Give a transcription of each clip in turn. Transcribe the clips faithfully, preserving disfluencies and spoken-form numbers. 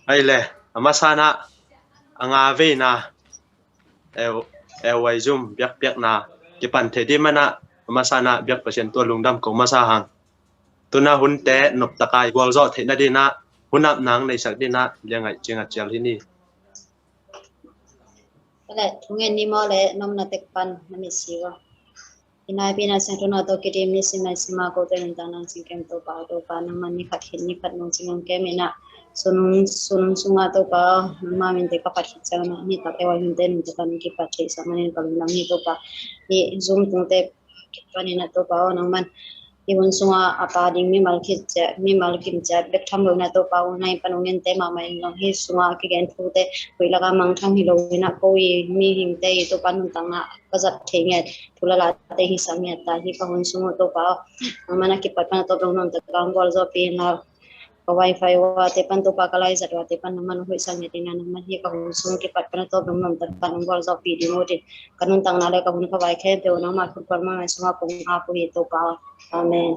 Ai le, a masa in ah a nga veina, L Y Zoom biakpiakna kipan thei ding man ah a masa in ah biak Pasian tua lungdam ko masa hang. Tu in ah hunte noptak a i gualzawh theihna ding in ah hun apna hong neisak ding in ah Lia Ngaih Cing a cial hi ni. Ka le, thungen ni maw le, nopna tek pan na mit si ua. I naipi na siangtho na tawh kidim ni sim nai sim a, kote nuntakna sing kem Topa, Topa nangman ni khat khit ni khat nung sing nung kem in ah, sun, sun sunga Topa, nangma minte ka phat khit ciang na, ni tak ewa hinte nuntakna kipat thei sa manin ka lungdam hi Topa. Ni Zoom tungte kipan in ah Topa aw nangman i hun sunga a pa ding mimal khit ciat, mimal kim ciat bek tham lo in ah Topa aw, nai pan ung ente mahmah in long hi sunga kigen thute, hoih laka mangthang hi lo in ah ko i mihingte i Topa nuntakna ka zat thei ngiat, thu la late hi sa ngiat ta hi ka hun sung uh Topa aw. Nangman a kipat pan a tawp dong nuam tak ka hong gualzawhpih in ah ka wifi uate pan Topa ka laizat uate pan nangman hoih sa ngiat in ah nangman hi ka hun sung kipat pan a tawp dong nuam tak ka hong gualzawhpih ding uh ding. Ka nuntakna le ka hun ka vai khempeuh nangma khut kuan mangai sungah kong ap uh hi Topa aw. Amen.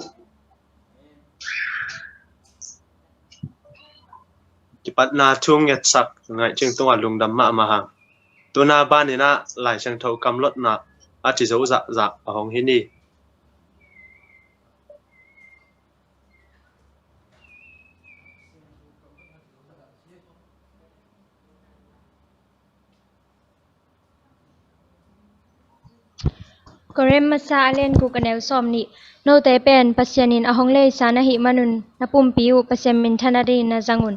Kipatna thu ngetsak Ngaih Cing tungah lungdam mahmah hang. Tu in ah ban in ah Lai Siangtho kamlotna a ci zo zahzah a hong hi ni. Korin masa a lian guk a neu sawm nih. Note pen Pasian in a hong leisa na hih manun na pumpi uh Pasian minthan a dingin na zang un.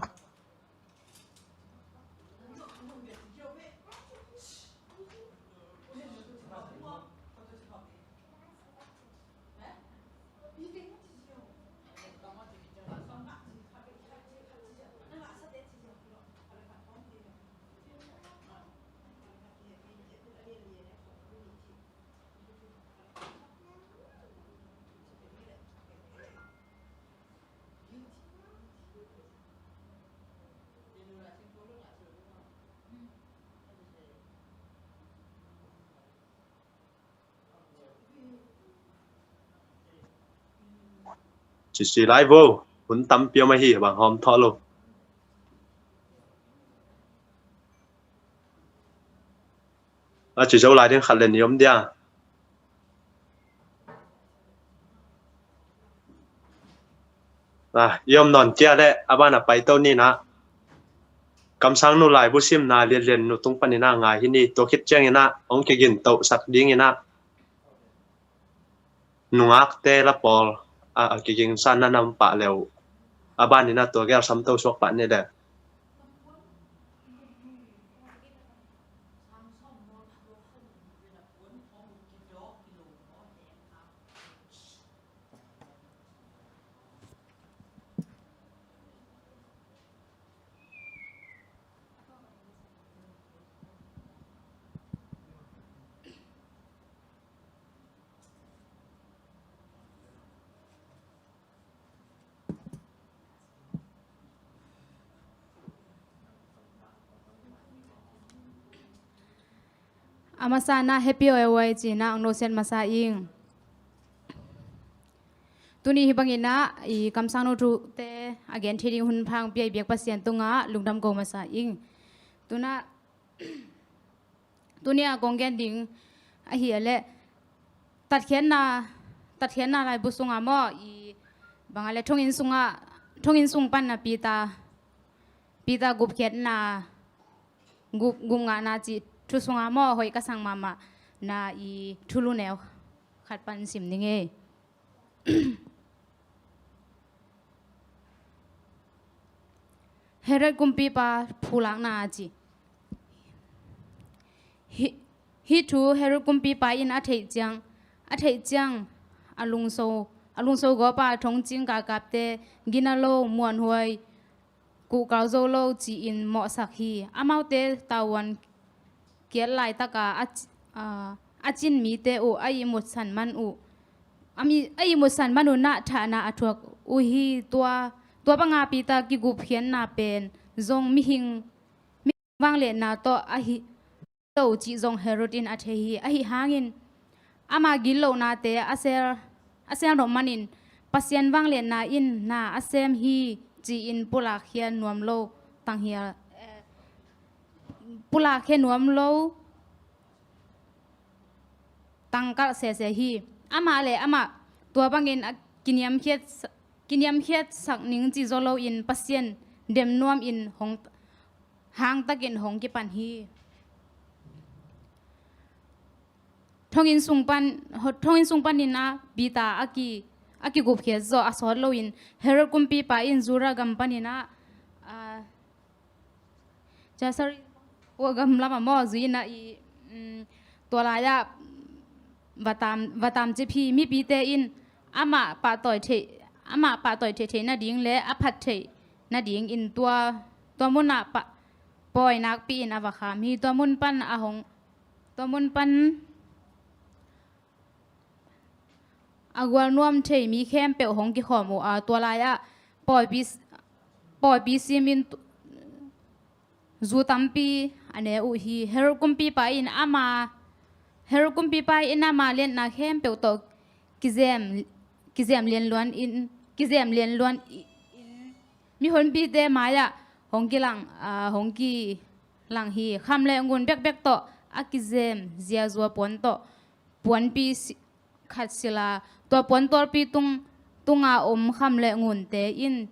Ci si lai vo, hun tampi om ahi, bang hawm thawh lo. A ci zo lai ding khat le nih om dia. Ah, i om nawn cia le a ban a paito ni in ah. Kamsang nu laibu simna lianlian nu tung panin ah ngai hi ni, tua khit ciangin ah hong kigin tohsak dingin ah nungakte la pawl a, a kigingsan na nam pah le uh. A ban in ah tua gel samto suak pah ni le. A masa in ah Happy O L Y ci in ah ang no sian masa ing. Tuni hi bangin ah i kamsang nu thute a gen thei ding hun pha hong pia i biak Pasian tungah lungdam ko masa ing. Tu in ah Tuni a kong gen ding ahi a le tatkhiatna, tatkhiatna laibu sungah maw, i bang a le thonginn sungah, thonginn sung pan a Peter, Peter gupkhiatna, gup, gupngahna cih thu sungah maw, hoih ka sang mahmah na i thulu neu khat pan sim ning ei. Herod kumpipa phulakna a ci. Hi, hih thu Herod kumpipa in a theih ciang, a theih ciang a lungso, a lungso gawpa thongcing kapkapte gina lo, muanhuai, kuhkau zo lo ci-in mawhsak hi. Amaute tavuan kiat laitaka a, a, a cin mite uh a ihmutsan man uh, a mi, a ihmutsan man uh nah thahna a thuak uh hi. Tua, tua banga Peter kigupkhiatna pen zong mihing, mihing vangliatna tawh ahi lo cih zong Herod in a thei hi. Ahi hangin ama gitlohnate a sel, a sel nop manin Pasian vangliatna in na a sem hi ci-in pulakkhia nuam lo tanghial, eh, pulak khe nuam lo tangkalh sese hi. Amah le amah tua bangin a kiniamkhiat, kiniamkhiatsak ning ci zaw loin Pasian dem nuamin hong, hangtakin hong kipan hi. Thonginn sung pan, thonginn sung panin ah Peter a ki, a kigupkhiat zawh a sawt loin Herod kumpipa in Judah gam panin ah, ah, Caesarea gam lamah maw, zuiin ah i, um, tua lai-ah va tam, va tamcip hi. Mipite in amah pahtawi theih, amah pahtawi theih theih nading le a phat theih nadingin tua, tua munah pa, pawi nakpi-in a va kham hi. Tua mun pan a hong, tua mun pan a gualnuam thei mi khempeuh hong kikhawm uh a, tua lai-ah pawipi, pawipi simin tu-, zu tampi a ne uh hi. Herod kumpipa in ama, Herod kumpipa in ama lianna khempeuh tawh kizem, kizem lianluan in, kizem lianluan i-, in mihonpite mai-ah hong kilang, ah, hong kilang hi. Kham le ngun bekbek tawh a kizem ziazua puan tawh puanpi si-, khat sila, tua puan tualpi tung, tunga om kham le ngunte in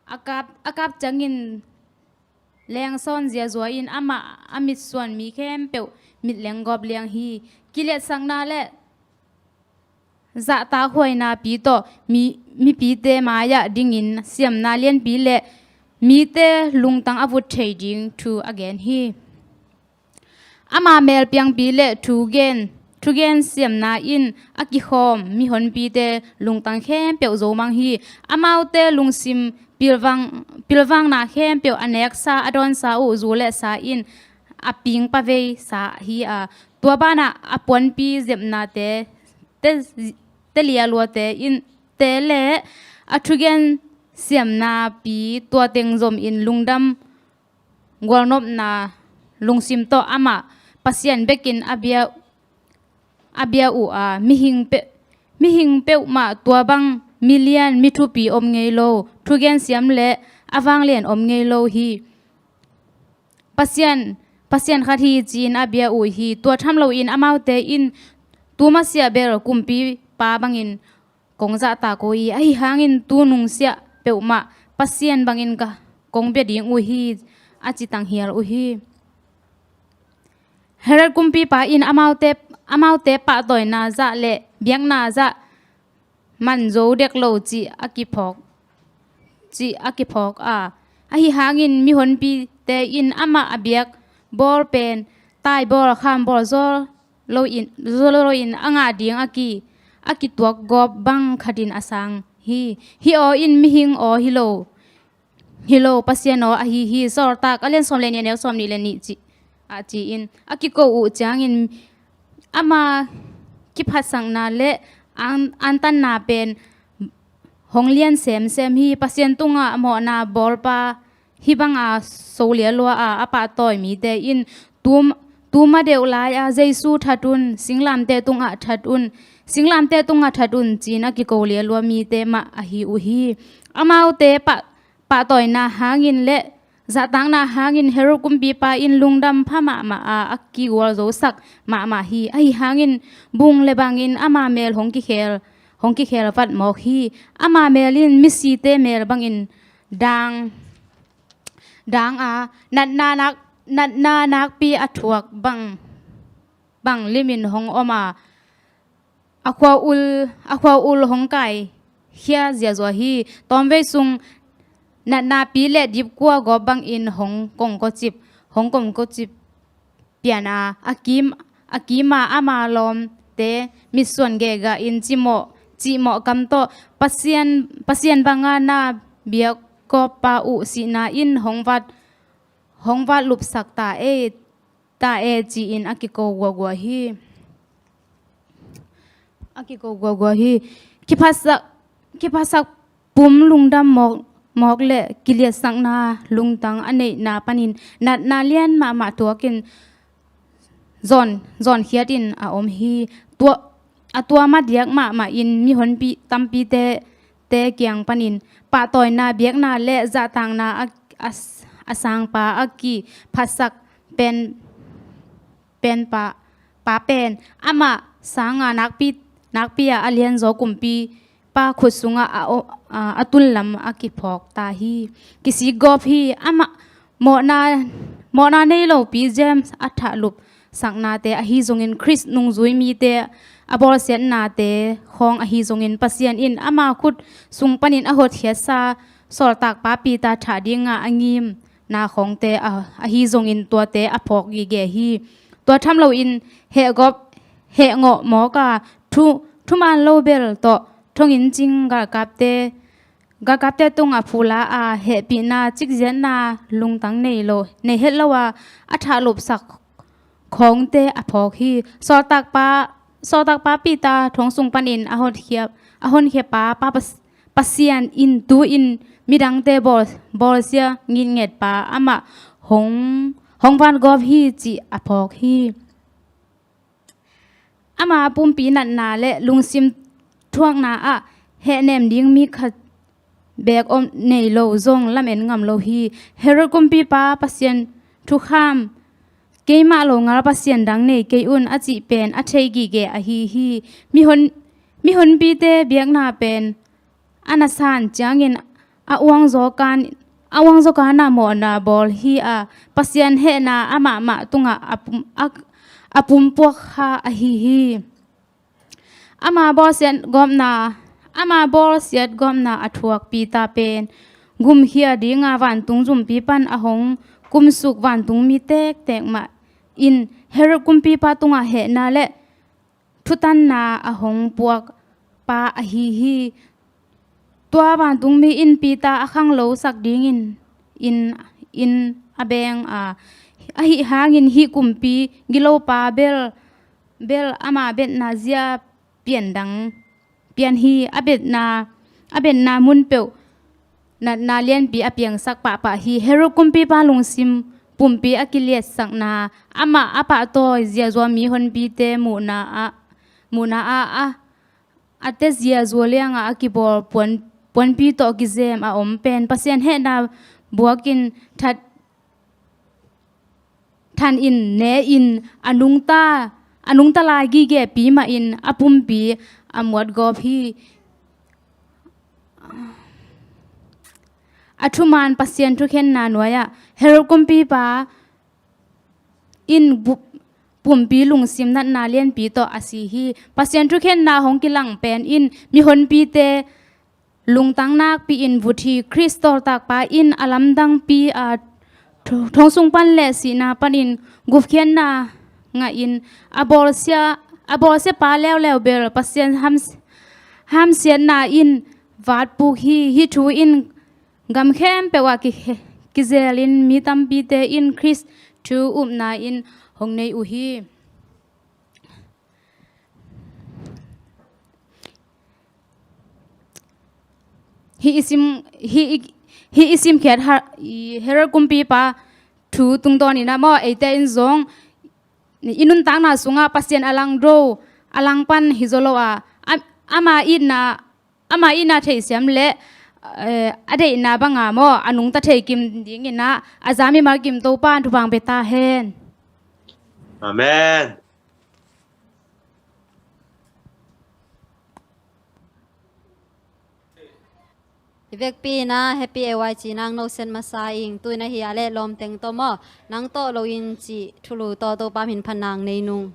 a kap, a kap ciangin lengsawn ziazua in amah a mitsuan mi khempeuh mit lenggawp liang hi. Kiliatsakna le zahtakhuainapi tawh mi, mipite mai-ah dingin siamna lianpi le mite lungtang a vut thei ding thu a gen hi. Ama melpiangpi le thugen, thugen siamna in a kikhawm mihonpite lungtang khempeuh zo mang hi. Amaute lungsim pilvang, pilvangna khempeuh a neksa, a dawnsa uh zu le sa in a pingpa veisa hi a, tua banah a puanpi zepnate, te, te lialuate in te le a thugen siamnapi tua teng zomin lungdam gualnopna lungsim tawh amah Pasian bekin a bia, a bia uh a, mihing pe-, mihing peuhmah tua bang milian mithupi om ngei lo, thugen siam le a vanglian om ngei lo hi. Pasian, Pasian khat hi ci-in a bia uh hi. Tua tham loin amaute in tu masiah bel kumpipa bangin kong zahtak uh hi. Ahi hangin tu nungsiah peuhmah Pasian bangin ka kong bia ding uh hi, a ci tanghial uh hi. Herod kumpipa in amaute, amaute pahtawina zah le biakna zah man zo dek lo cih a kiphawk, cih a kiphawk a. Ahi hangin mihonpite in amah a biak bawl pen tai bawl, kham bawl zaw loin, zaw loin a ngah ding a ki, a kituak gawp bang khatin a sang hi. Hih aw in mihing aw hi lo, hi lo, Pasian aw ahi hi. Sawltak a lian sawm le nih, a neu sawm nih le nih cih, a ci-in a kiko uh ciangin ama kiphatsakna le an-, antanna pen hong lian semsem hi. Pasian tungah mawhna bawlpa hih banga so lialua a, a pahtawi mite in tu, tu ma deuh lai-a Jesu that un, singlamteh tungah that un, singlamteh tungah that un ci-in a kiko lialua mite mah ahi uh hi. Amaute pah, pahtawina hangin le zahtakna hangin Herod kumpipa in lungdam pha mahmah a, a kigualzosak mahmah hi. Ahi hangin bung le bangin ama mel hong kikhel, hong kikhel vat mawk hi. Ama mel in misite mel bangin dang, dang a, natna nak, natna nakpi a thuak bang, bang limin hong om a, a khua ul, a khua ul hong kaikhia ziazua hi. Tawmvei sung natnapi le dipkua gawp bangin hong kongkocip, hong kongkocip pian a, a kim, a kima ama lawmte mitsuan gegahin cimawh, cihmawh kam tawh Pasian, Pasian banga na biak gawppa uh sihna in hong vat, hong vat lupsak ta ei, ta e ci-in a kiko guagua hi. A kiko guagua hi. Kiphasak, kiphasak pum lungdam mawk, mawk le kiliatsakna lungtang a neihna panin natna lian mahmah tuakin zawn, zawnkhiatin a om hi. Tua, a tua ma diak mahmah in mihonpi tampite, te kiang panin pahtawina, biakna le zahtakna a, a, a sangpa a kiphatsak pen, pen pa, pa pen amah sanga nakpi, nakpi a a lianzaw kumpipa khut sungah a, a, a tunlam a kiphawk ta hi. Kisik gawp hi. Amah mawhna, mawhna nei lopi James a thahlup saknate ahi zongin, Khrist nungzui mite a bawlsiatnate khawng ahi zongin, Pasian in ama khut sung panin a hotkhiatsa sawltakpa Peter thah dinga a ngimna khawngte a, ahi zongin tuate a phawk gige hi. Tua tham loin hehgawp, hehngawh mawka thu, thuman lo bel tawh thongin cing galkapte, galkapte tungah phula a, hehpihna, cikziatna, lungtang nei lo, nei het lo a, a thahlupsak khawngte a phawk hi. Sawltakpa, sawltakpa Peter thong sung panin a honkhia, a honkhia pa, pa Pas-, Pasian in tu-in midangte bawl, bawlsia ngitnget pa amah hong, hong vangawp hi cih a phawk hi. Ama pumpi natna le lungsim thuakna ah hehnem ding mi khat beek om nei lo zong lamen ngam lo hi. Herod kumpipa Pasian thukham, keimah lo ngal pasian dang nei kei un a cih pen a thei gige ahi hi. Mihon, mihonpite biakna pen a nasan ciangin a uangzaw kan, a uangzaw kana mawhna bawl hi a, Pasian hehna amah mah tungah a pum, a, a pumpuak kha ahi hi. Ama bawlsiat gawpna, ama bawlsiat gawpna a thuak Peter pen gumkhia dinga vantung zumpi pan a hong kumsuk vantungmi tektek mah in Herod kumpipa tungah hehna le thutanna a hong puak pa ahi hi. Tua vantungmi in Peter a khanglosak dingin in, in a beng a, ahi hangin hih kumpi gilopa bel, bel ama betna zia pian dang pian hi. A betna, a betna mun peuh natna lianpi a piangsak pahpah hi. Herod kumpipa lungsim pumpi a kiliatsakna, amah a pahtawi ziazua mihonpite muhna ah, muhna ah, a, a te ziazua liangah a kibawl puan, puanpi tawh kizem a om pen Pasian hehna buakin that, than in ne in a nungta, a nungta lai gigepi mah in a pumpi a muatgawp hi. A thuman Pasian thukhenna nuai-ah Herod kumpipa in bu-, pumpi lungsim natna lianpi tawh a si hi. Pasian thukhenna hong kilang pen in mihonpite lungtang nakpi in vut hi. Khrist sawltakpa in a lamdangpi a tho-, thong sung pan le sihna panin gupkhiatna ngahin a bawlsia, a bawlsia pa leuleu bel Pasian ham, hamsiatna in vatpuk hi. Hih thu in gam khempeuh ah ki, kizelin mi tampite in Khrist thu upna in hong nei uh hi. Hih i sim, hih i, hih i simkhiat ha, i Herod kumpipa thu tungtawnin ah maw, eite in zong i nuntakna sungah Pasian a langdo, a langpan hi zaw lo a, a, ama itna, ama itna theisiam le, eh, a deihna banga maw, a nungta thei kim dingin ah a za mimal kim Topa'n thupha pia ta hen. Amen. I vekpi in ah Happy A Y G nang no sen masa ing. Tu in ahi a leh lawmteng tawh maw, nang tawh lo in cih thulu tawh Topa min phat nang nei nung.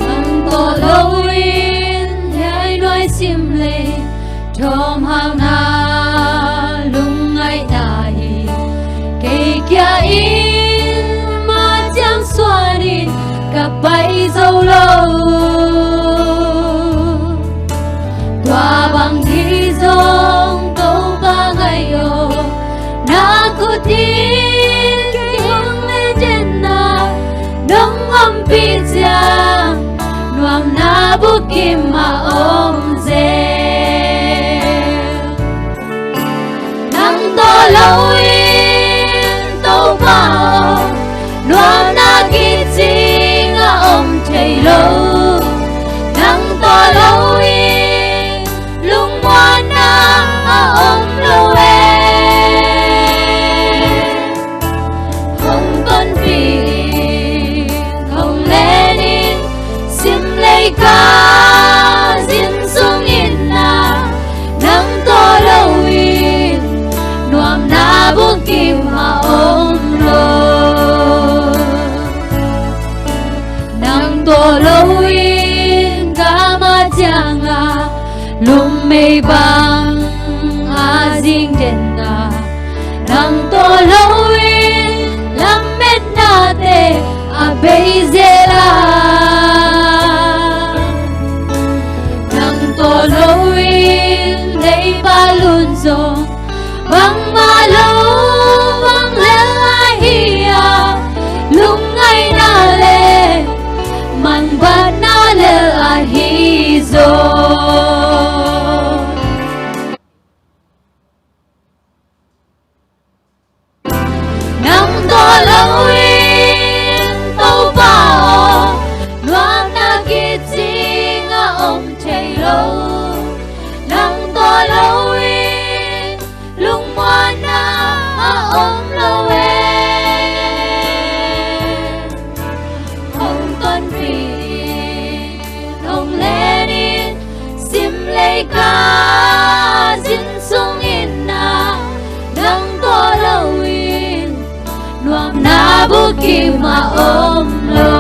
Nang tawh lo in hiai nuai sim lei, thawmhauna lungngaihna hi. Kei kia in mah kim a om zel. Nang tawh lo in Topa aw, nuamna kicing a om thei lo. Nang tawh lo in lungmuanna a om lo e. Hong tonpih in, hong len in, sim lei ka zin sung in ah, nang tawh lo in nuamna bukim a om lo. Nang tawh lo in gam a ciang a, lum mei bang a zing den a, nang tawh lo in lammetnate a bei zel a, nang tawh lo in leiba lun zong bangmah lo bang lel ahi a, lungngaihna le manbatna lel ahi zaw. Nang tawh lo in Topa aw, nuamna kicing a om thei lo. Nang tawh lo in lungmuanna a om lo e. Hong tonpih in, hong len in, sim lei ka zin sung in ah, nang tawh lo in nuamna bukim a om lo.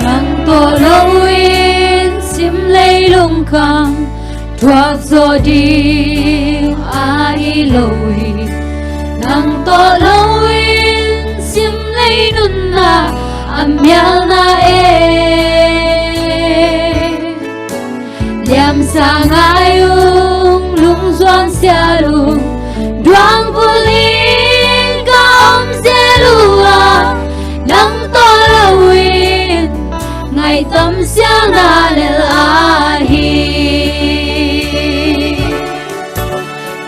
Nang tawh lo in sim lei lungkham thuak zawh ding ahi lo hi. Nang tawh lo in sim lei nunna a mialna e. Liamsa ngai ung, lungzuan sial ung, duang bul in ka om zel uh a, nang tawh lo in ngaihtam sialna lel ahi.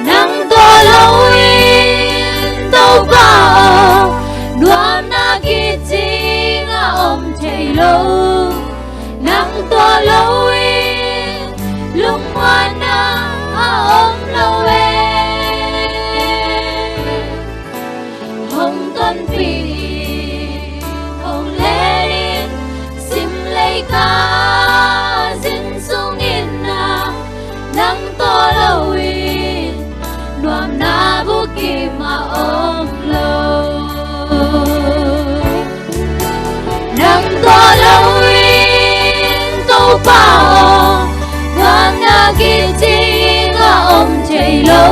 Nang tawh lo in Topa aw, nuamna kicing a om thei lo. Nang tawh lo in lungmuanna a om lo e. Hong tonpih in, hong len in, sim lei ka zin sung in ah, nang tawh lo in nuamna bukim a om lo. Nang tawh lo in Topa aw, nuamna kicing a om thei lo.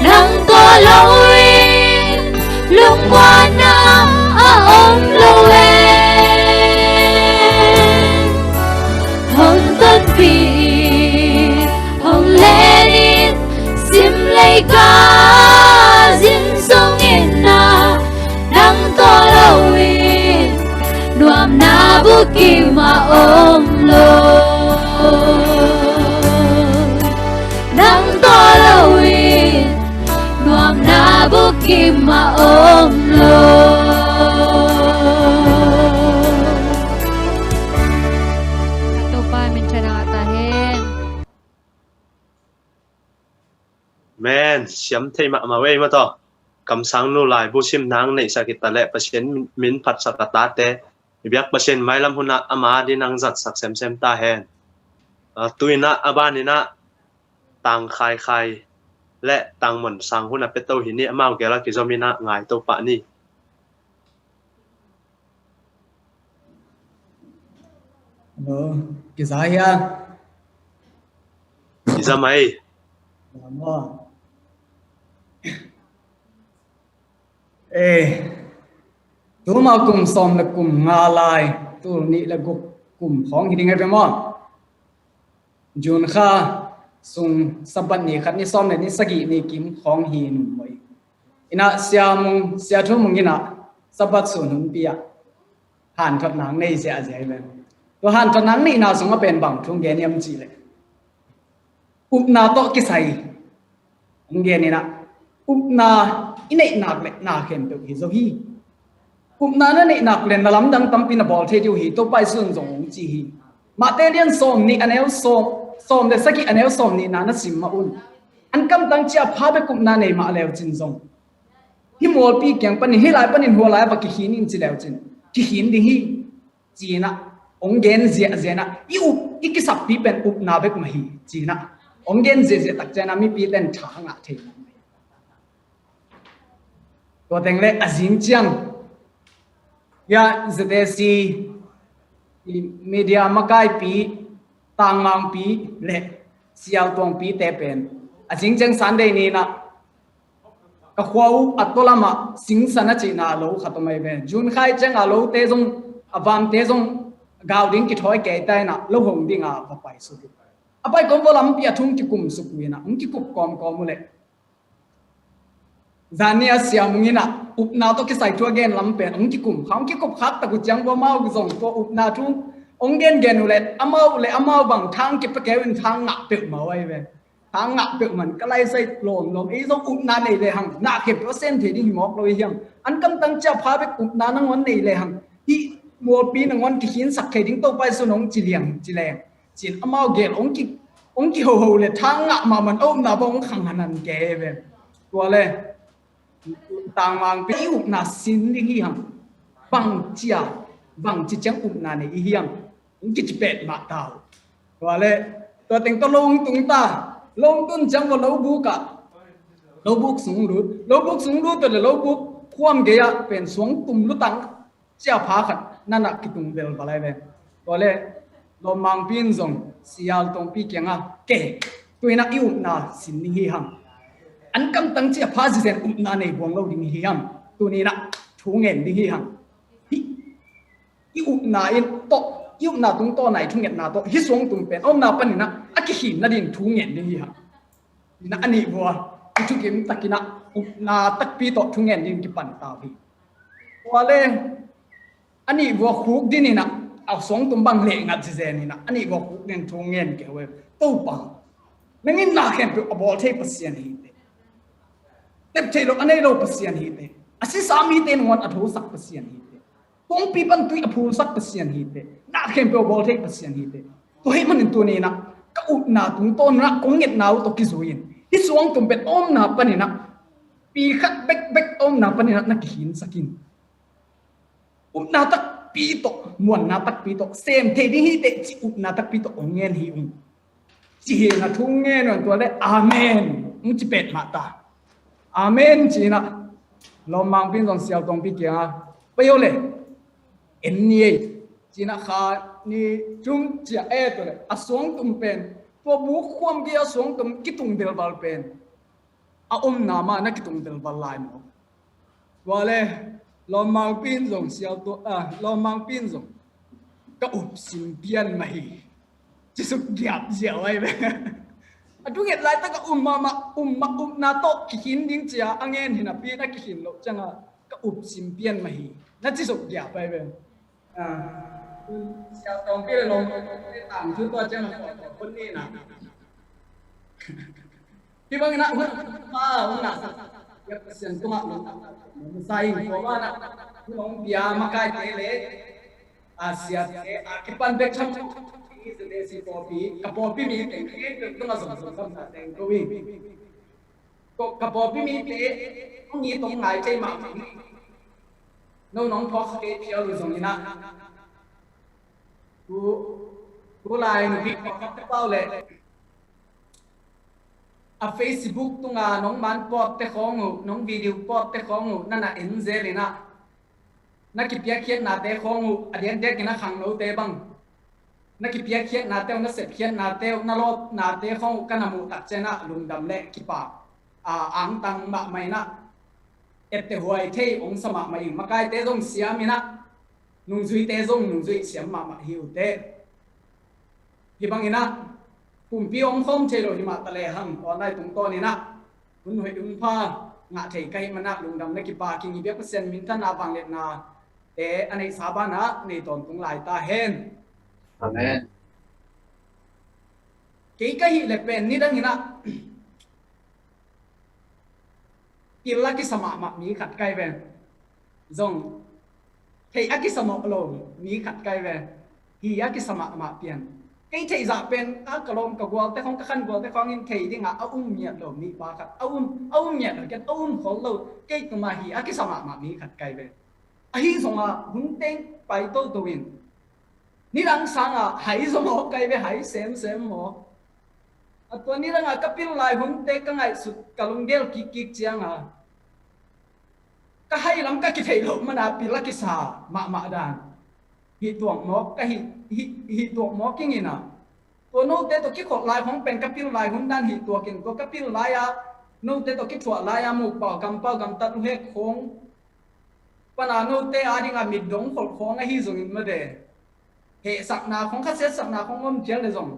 Nang tawh lo in lungmuanna a om lo e. Hong tonpih in, hong len in, sim lei ka zin sung in ah, nang tawh lo in nuamna bukim a om lo. Nang tawh lo in nuamna bukim a om lo. Topa minthanna ta hen. Men, siam thei mahmah ei mataw. Kamsang nu laibu sim nang neihsak hi ta leh Pasian min phatsak a tate i biak Pasian mailam hunah ama din ang zatsak semsem ta hen. Ah, tu inah a ban inah tang khaikhai le Tangmon sang hun a pia to hi ni, amau gel a kizom in a ngai to pah ni. Hello, kiza hia? Kiza mai. Kiza maw? Eh, tuma kum sawm le kum nga lai, tul nih le guk kum khawng hi ding a ve maw? June kha sung Sabbath ni khat ni sawm le ni sagih ni kim khawng hi nung maw i. Inah Sia Mung, Sia Thu Mung inah Sabbath sun hunpi ah hanthotna nei ziahziah hi ve. Tua hanthotna neihna sungah pen bang thu gen hiam cih leh, upna tawh kisai hong gen inah, upna i neihnak le na khempeuh hi zo hi. Upna na neihnak le na lamdang tampi na bawl thei ding uh hi, Topa Jesu in zong hong ci hi. Matthai lian sawm nih a neu sawm, sawm le sagih a neu sawm nihna na sim mah un. An kamtang ciah pha bek upna nei mah leu cin zong, hih mualpi kiang panin, hih lai panin hua lai a va kikhin in ci leu cin, kikhin ding hi. Ci-in ah hong gen ziahziah in ah, i up, i kisakpi pen upna bek mah hi. Ci-in ah hong gen ziahziah tak ciangin ah mipi ten tha ngah thei mah hi. Tua teng le a zing ciang ya Z A C i media makaipi, Tangmangpi le Sialtuangpi te pen a zing ciang Sunday ni-in ah ka khua uh a tua lamah Singsan a cihna lo khat om ahi ve. June kha ciang a lote zong, a vamte zong gau ding kithawi kei ta in ah lo hong ding a va pai suk uh. A pai kawm vua lampi a thung kikum suk uh in ah hong kikup kawmkawm uh leh, zan ni a Sia Mung in ah upna tawh kisai thu a gen lam pen hong kikum kha, hong kikup khak tak uh ciang vua amau zong tua upna thu hong gengen uh leh, amau le amau bang thang kipia kei uh in thang ngah peuhmah uh ahi ve. Thang ngah peuhmah in ka laisai lawmlawm, ei zong upna nei lehang na khempeuh a sem thei ding hi mawk lo i hiam? An kamtang ciah pha bek upna nangawn nei lehang hih mualpi nangawn kikhinsak thei ding Topa Jesu in hong ci liang ci leng, ci-in amau gel hong ki, hong kihoho le thang ngah mahmah in a upna bang hong khang hanan kei ve. Tua le Tangmangpi i upna sin ding hi hang. Bang cia, bang ci ciang upna nei i hiam? Hong kici pet mah ta uh. Tua le, tua teng tawh lo hong tung ta. Lo hong tun ciang vua lo buk ah, lo buk sung lut. Lo buk sung lut tua le lo buk khuam gei ah pen suang tum lutang cia pha khat na na kitung velval ahi ve. Tua le Lawmmangpi in zong Sialtuangpi kiangah, ke, tu-in ah i upna sin ding hi hang. An kamtang cia pha zizen upna nei buang lo ding hi hang. Tuni-in ah thu ngen ding hi hang. Hih i upna in tawh, i upna tungtawn a i thungetna tawh hih suangtum pen a omna panin ah a kikhin nading thu ngen ding hi hang. Inah a nih vua i thukim takin ah upna takpi tawh thu ngen ding kipan ta uh hi. Tua le a nih vua khuk din inah a suangtum bang leh ngat zizen inah a nih vua khuk din thu ngen kei uh e. Topa, nang in na khempeuh a bawl thei Pasian hi teh. Tep theih loh a nei lo Pasian hi teh. A sisa mite nangawn a thosak Pasian hi teh. Kongpi pan tui a phulsak Pasian hi teh. Na khempeuh a bawl thei Pasian hi teh. Tua hih manin tuni inah ka upna tungtawn inah kong ngetna uh tawh kizui in hih suangtum pen a omna panin ah pi khat bekbek a omna panin ah na kikhinsak in. Upna takpi tawh, muanna takpi tawh, sem thei ding hi teh ci upna takpi tawh hong ngen hi ung. Ci hi inah thu ngen uh in tua le amen hong ci pet mah ta. Amen ci inah Lawmmangpi in zong Sialtuangpi kiangah, pai o le, en ni ei. Ci inah kha ni tung ciah e tua le a suangtum pen, tua buk khuam gei a suangtum kitung velval pen a omna mah na kitung velval lai maw? Tua le Lawmmangpi in zong Sialtuang, ah, Lawmmangpi in zong ka up sim pian mah hi. Ci suk giap ziau ahi ve. A thunget laitak a um mahmah, um mah, upna tawh kikhin ding cia a ngen hi napi in a kikhin loh ciangah ka up sim pian mah hi. Na ci suk giap ahi ve. Ah, Sialtuangpi le Lawmmangpi tangthu tua ciang a kawt kawt hun ni na. Hih bangin ah hun pa hun na sa. Ya Pasian tungah lo. Sa in ko ba na. Hun hong pia makaite le. A siate a kipan bek tham. Hih zate si pawlpi. Ka pawlpi mite. Hih bek tungah zong zong kam sa teng ko in. Ka pawlpi mite, hong it hong ngai thei mah. No nong phawk kei phial uh zong inah. Tu, tu lai nupi phawk khat pau le. A Facebook tunga nong man pawtte khawng uh, nong video pawtte khawng uh na na en zel inah, na kipiakkhiatnate khawng uh a diakdiakin a khangnote bang, na kipiakkhiatnate uh, na sepkhiatnate uh, na lawpnate khawng uh ka na muh tak cianah lungdam le kipak a angtang mahmah inah, ette huai thei ong sa mahmah ing. Makaite zong siam inah, nungzuite zong nungzui siam mahmah hi uh teh. Hih bang inah pumpi om khawm thei lo hi mah ta lehang online tungtawn inah hun hoih hun pha ngah thei ka hih manah lungdam le kipak ing. Hih biak Pasian minthanna vangliatnate a neihsa banah nei tawntung lai ta hen. Amen. Kei ka hih le pen nidang inah pil a kisa mahmah mi khat kai ve. Zong thei a kisa mawh lo mi khat kai ve. Hi a kisa mahmah pian. Kei theih zah pen a ka lawm ka gualte khawng, ka khan gualte khawng in thei dingah a um ngiat lo mi pa khat, a um, a um ngiat lo kiat, a um khol lo, kei tuma hi a kisa mahmah mi khat kai ve. Ahi zongah hun teng pai toto in nidang sangah hai zong mawk kai ve, hai semsem mawk. A tua nidangah ka pil lai hunte ka ngaihsut, ka lunggel kikkik cianga ka hai lam ka kitheih loh mana pil a kisa mahmah dan hih tuak mawk ka hih, hih, hih tuak mawk ing inah. Tua note tawh kikholh lai khawng pen ka pil lai hun dan hih tuak in, tua ka pil lai-ah note tawh kithuah lai-ah mukpau kampau gamtat uhek khawng pana note a dingah mitdong kholh khawng ahi zongin made hehsakna khawng, khasiatsakna khawng om phial le zong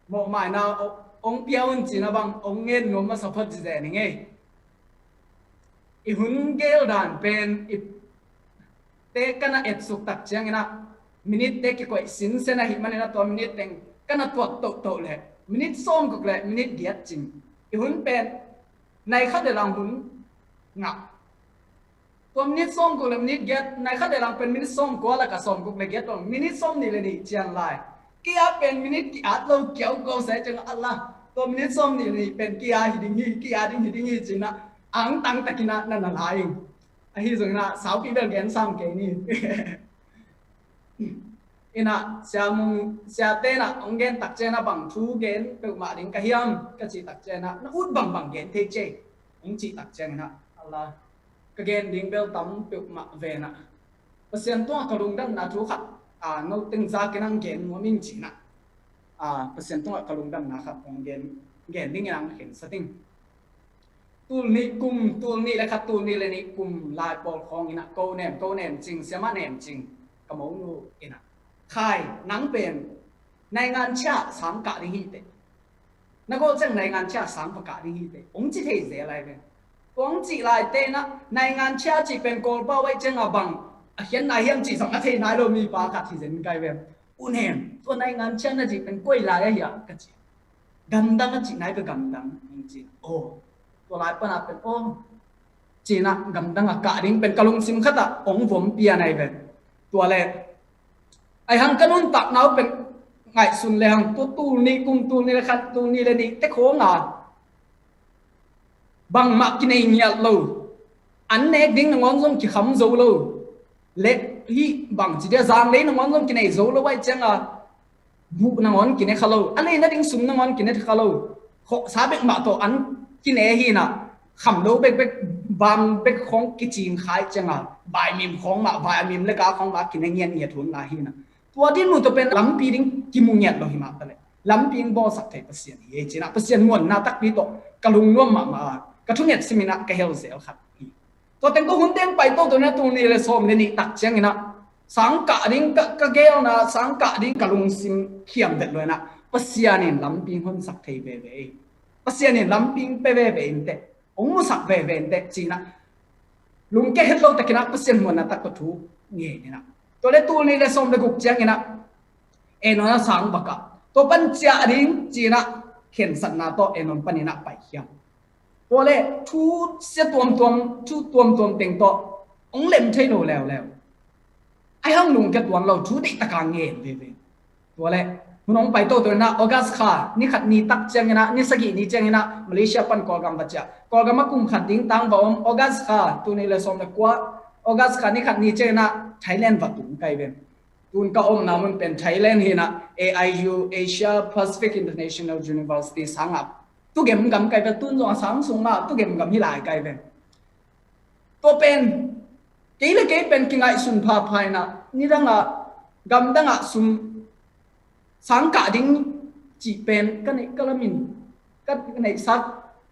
mawhmaina ong pia un cina bang ong ngen nuam masa phot zizen ing ei. I hun gel dan pen i te ka na etsuk tak cianginah minute te kikoih sinsen ahih maninah tua minute teng ka na tuak tohtoh le minute sawm guk le minute giat cing. I hun pen nai khat le lang hun ngah. Tua minute sawm guk le minute giat, nai khat le lang pen minute sawm kua laka sawm guk le giat tawh minute sawm nih le nih cian lai. Kia pen minute ki-at lo kiau ko sai ciang a la. Tua minute sawm nih le nih pen kia hi ding hi, kia ding hi ding hi cinah angtang takinah na na lai ing. Ahi zonginah saupi bel gen sam kei ni. Inah siamung siate inah ong gen tak cianah bang thu gen peuhmah ding ka hiam ka cih tak cianah na ut bangbang gen thei cei ong cih tak cianginah a la. Ka gen ding bel tam peuhmah venah Pasian tungah ka lungdamna thu khat a no teng zakin ang gen nuam ing cinah a Pasian tungah ka lungdamna khat ong gen, gen dingin ang khensa ding. Tul nih kum, tul nih le khat, tul nih le nih kum lai pawl khawng inah ko nem, ko nem cing, siamah nem cing ka monu inah khai nang pen naingan chia sang kah ding hi teh. Na gol ciang naingan chia sang pakah ding hi teh ong ci thei zel lai ve. Ong cih lai tenah naingan chia cih pen Kawlpau aih cianga bang a khian nai hiam cih zong a thei nai lo mi pa khat hi zen kai ve. U nem, tua naingan chia na cih pen koi lai ahi a ka ci. Gamdang a cih nai pe gamdang ong ci. O, tua lai pana pen o cinah gamdang a kah ding pen ka lungsim khatah ong vom pia nai ve. Tua le ai hang ka nuntakna uh pen ngaihsun le hang tua tul nih kum, tul nih le khat, tul nih le nih te khawng a bangmah kinei ngiat lo. An nek ding nangawn zong kikham zo lo. Le hih bangci dia zanglei nangawn zong kinei zo lo aih cianga buh nangawn kine kha lo. A leina ding sum nangawn kine kha lo. Khawhsa bekmah tawh an kine hinah kham lo bekbek, bam bek khawng kicing khai cianga baimim khawng mah, baimim le ka khawng mah kine ngiat ngiat hun lai hinah. Tua din mu tawh pen lampi ding kimu ngiat lo hi mah ta le lampi in bawlsak thei Pasian hi ei cinah Pasian muanna takpi tawh ka lungnuam mahmah a ka thunget siminah ka hel zel khat hi. Tua teng ko hun teng pai toto na tul nih le sawm le nih tak cianginah sang kah ding ka, ka gelna, sang kah ding ka lungsim khiam vet lo inah Pasian in lampi in honsak thei veve ei. Pasian in lampi in pe veve in teh. Ong musak veve in teh cinah lungke het lo takinah Pasian muanna tak tawh thu ngen inah. Tua le tul nih le sawm le guk cianginah Enon a sang bakah tua pan ciah ding cinah khensatna tawh Enon paninah paikhia. Tua le thu sia tuamtuam, thu tuamtuam teng tawh ong lem thei lo leuleu. Ai hang lungke tuan lo thu deihtaka ngen veve. Tua le hun hong pai toto inah August kha ni khat ni tak cianginah ni sagih ni cianginah Malaysia pan Kawlgam va ciah. Kawlgam a kum khat ding tang va om August kha tul nih le sawm le kua August kha ni khat ni cianginah Thailand va tung kai ve. Tun ka omna mun pen Thailand hinah A I U, Asia Pacific International University sangah Tugem gam kai ve, tun zong a sang sung mah tugem gam hi lai kai ve. Tua pen kei le kei pen kingaihsun phapha inah, nidangah gamdangah sum sang kah ding cih pen ka neih ka lamin, ka neihsak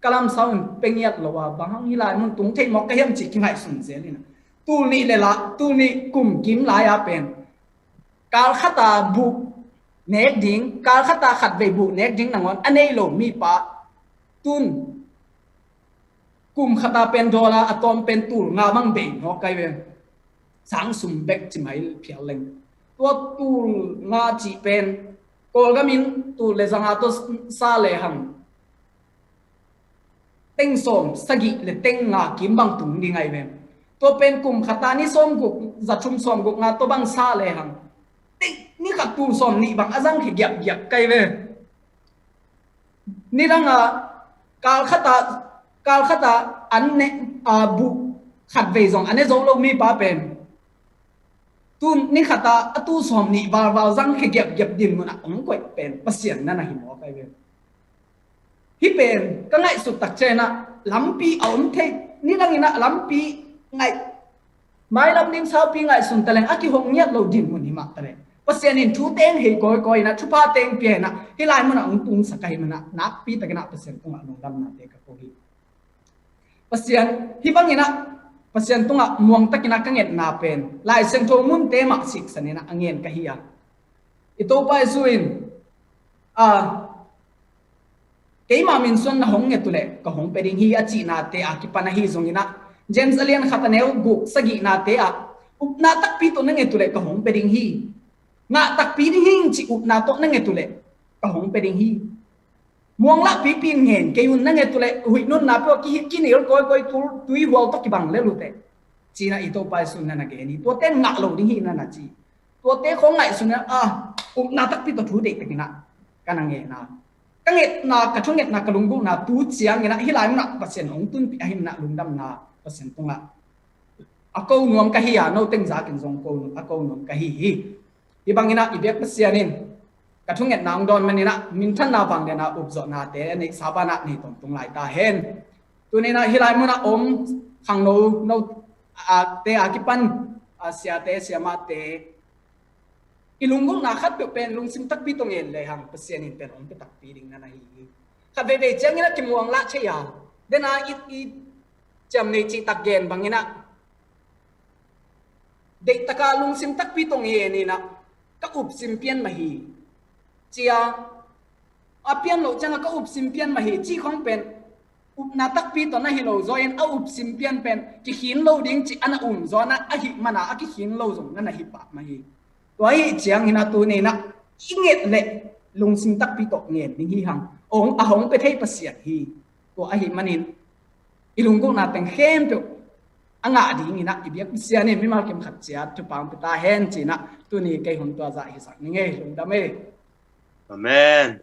ka lamsau in pe ngiat lo a, bang hang hi lai mun tung thei mawk ka hiam cih kingaihsun zel inah, tul nih le la, tul nih kum kim lai-a pen kal khata buh nek ding, kal khata khatvei buh nek ding nangawn a nei lo mipa tun kum khata pen dollar a tawm pen tul nga bang bei nawk kai ve. Sang sum bek ci mai phial leng, tua tul nga cih pen Kawlgam in tul le zanga tawh sa lehang teng sawm sagih le teng nga kim bang tung ding ai ve. Tua pen kum khata ni sawm guk, za thum sawm guk nga tawh bang sa lehang teng ni khat tul sawm nih bang a zang hi giapgiap kai ve. Nidangah kal khata, kal khata an ne, a, buh khatvei zong a ne zo lo mipa pen tun ni khata a tul sawm nih valval zang hi giapgiap din munah ong koih pen Pasian na na hi mawk ai ve. Hih pen ka ngaihsut tak cianginah lampi a om thei, nidang inah lampi ngaih, mailam ding saupi ngaihsun taleng a kihong ngiat lo din mun hi mah taleh Pasian in thu teng hei kawikawi inah, thupha teng pia inah, hih lai munah ong tungsak ahi manah nakpi takinah Pasian tungah lungdamnate ka ko hi. Pasian hih banginah Pasian tungah muangtakinah ka ngetna pen Lai Siangtho munte mah siksan inah a ngen ka hi a, i Topa Jesu in, a, keima min suan na hong nget uhleh ka hong pia ding hi a cihnate a kipan ahi zonginah, James a lian khat a neu guk sagihnate ah, upna takpi tawh na nget uhleh ka hong pia ding hi. Ngah takpi ding hi cih upna tawh na nget uhleh ka hong pia ding hi. Muang lah pipi in ngen kei un, na nget uhleh huih nunna peuh a kihi kinil kawikawi tul tuihual tawh kibang lel uh teh, cinah i Topa Jesu in na na gen hi. Tuate ngah lo ding hi na na ci. Tuate khong ngaihsun inah, a, upna takpi tawh thu deihtakinah ka na ngen a, ka ngetna, ka thungetna, ka lunggulhna tu cianginah hih lai munah Pasian hong tunpih ahi manah lungdamna Pasian tungah a ko nuam ka hi a, no teng zakin zong ko, a ko nuam ka hi hi. Hih banginah i biak Pasian in ka thungetna hong dawn maninah minthanna vangliana upzawhnate a neihsa banah nei tawntung lai ta hen. Tuninah hih lai munah om khangno, no, a, te a kipan, a, siate siamate i lunggulhna khatpeuh pen lungsim takpi tawh ngen lehang Pasian in pen hong pia takpi ding na na hi hi. Khat veivei cianginah kimuang lah thei a, dena i, i ciam nei cihtak gen banginah deihtaka lungsim takpi tawh ngen inah ka upsim pian mah hi, cia a pian loh ciangah ka upsim pian mah hi cih khong pen upna takpi tawh na hi lo zaw in, a upsim pian pen kikhin lo ding cih a na um zaw na, ahih mana a kikhin lo zong na na hi pah mah hi. Tua ahih cianginah tuninah i nget leh lungsim takpi tawh ngen ding hi hang, ong a hong pia thei Pasian hi. Tua ahih manin i lunggulhna teng khempeuh a ngah dinginah i biak Pasian in mimal kim khat ciat thupha hong pia ta hen cinah tuni kei hun tua zah hisak ning ei. Lungdam ei. Amen.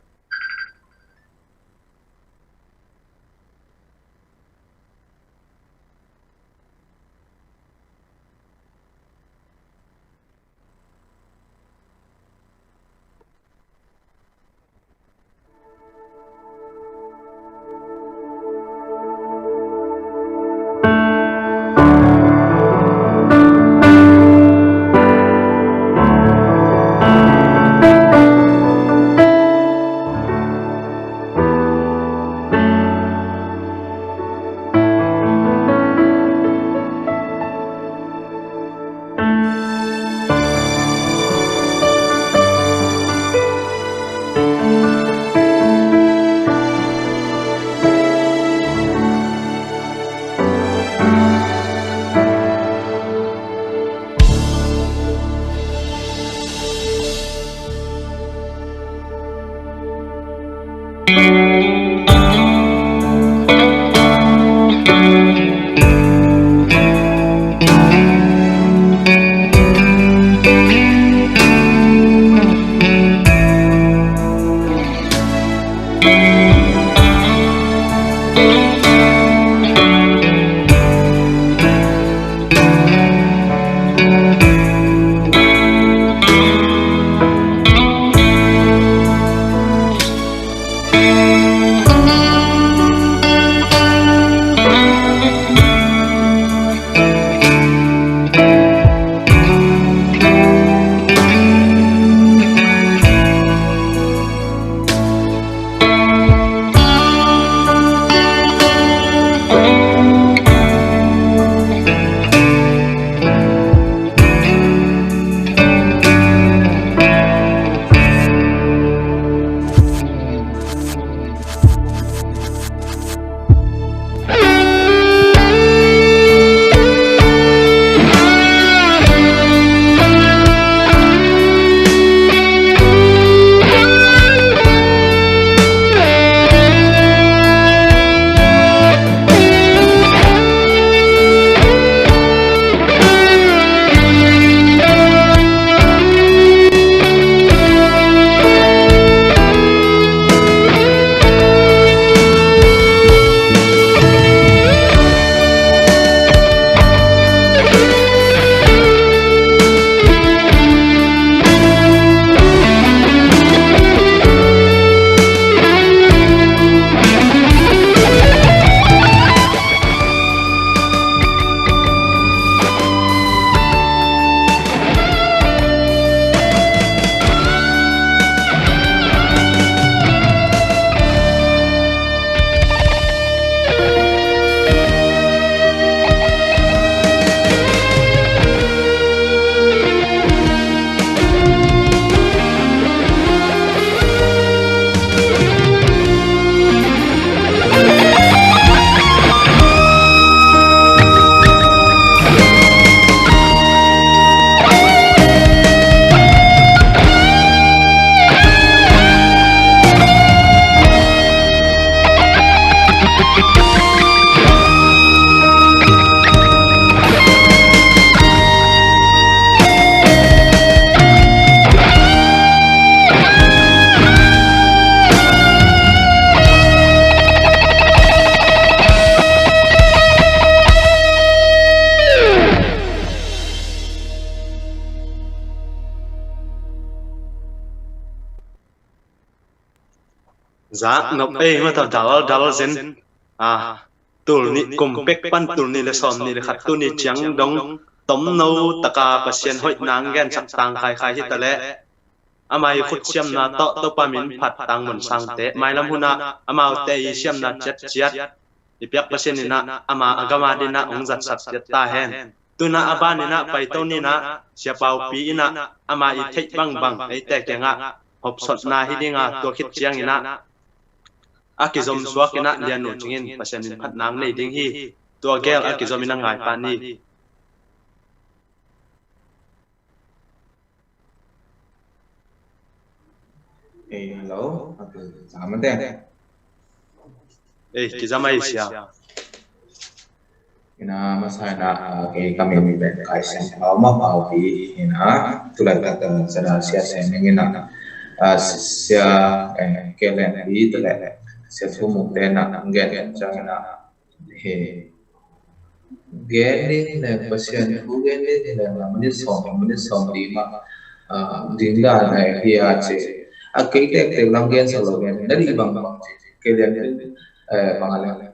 Zak nop ei mata dal dal zin. A, tul nih kum pek pan tul nih le sawm nih le khat tuni ciang dong tomno taka Pasian hoih nang gensak tang khaikhai hi ta leh, ama i khut siamna tawh Topa min phat tang mun sangte mailam hunah amaute i siamna ciatciat i piak Pasian inah ama a gama dinah hong zatsak ciat ta hen. Tunah a ban inah paito ninah siapaupi inah ama i theih bangbang eite kiangah hopsotna hi dinga tua khit ciang inah a kizom suak inah lian uh cingin Pasian min phat nang nei ding hi. Tua gel a kizom inah ngai pah ni. Ei, hello. Ei, kizam ai sia. Ina masa ina, ah, kei ka min pen Kai Siam Pau mah, Pau Pi ina, tulai tak, ah, sada sia sem ina, ah, sia, eh, kelen bi tulai sia thu muk te na gen gen cang ina, he, gen ni ne Pasian thu gen ni ne na minit sawm, minit sawm li ma, ah, ding da ne hi a ce. A kei tek tek lam gen sa lo gen na di bang bang ce. Kelen, eh, bang a le.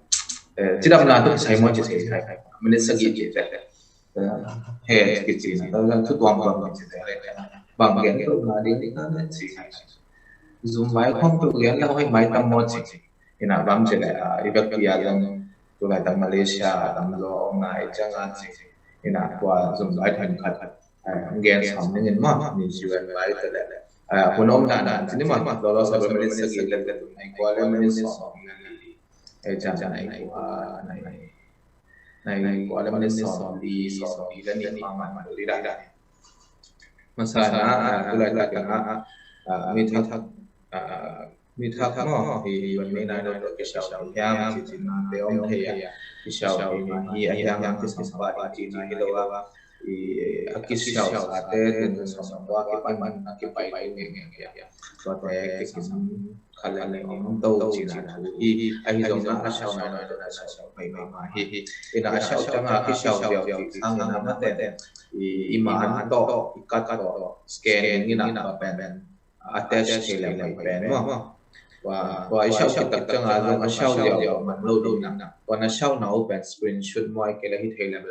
Eh, cidamna tu kisai maw ci thei thei. Minit sagih ci thei. Eh, he kici na. Thu tuam tuam ci thei. Bang gen tu na ding ding na ci thei. Zoom vai khom tu gen na hoi mai tam maw ci. Ina bang ci le, ah, i bek pia zong tu lai tang Malaysia tam lo ong na i ciang a ci. Ina tua Zoom vai thon khat khat. Eh, gen sawm ning in maw, ni ci ven vai te le. Eh, hun om dan dan ci ni maw, lo lo sa minit sagih le le. Nai kua le minit sawm ning in. Eh, ciang ciang nai kua, nai Nai kua le minit sawm li, sawm li le nih ma man man li dah. Masa na, ah, tu lai tak na, ah, mi thak, ah, mi thak maw, hi, hi, wan mi nai lo lo kisiau hiam, ci ci na te om thei a, kisiau hi ma hi, a hiam hiam kisiau pa hi ci na hi lo a, i, a kisiau sa te, tun sawm kua kipan man, a kipai nge nge nge. Tua te kisim khat le nih om to cihna thu hi. Ahi zongin a siau nai lo, a siau nai lo pai mahmah hi. Ina a siau ciang a kisiau ziau cih sangin a mate i, i man tawh, i kat tawh scan ding ina tua pen attach thei leng hoih pen maw. Tua, tua i siau khit tak ciang a zong a siau ziau man lo ding ina. Tua na siau na uh pen screenshot maw, ahih kei leh hi thei leh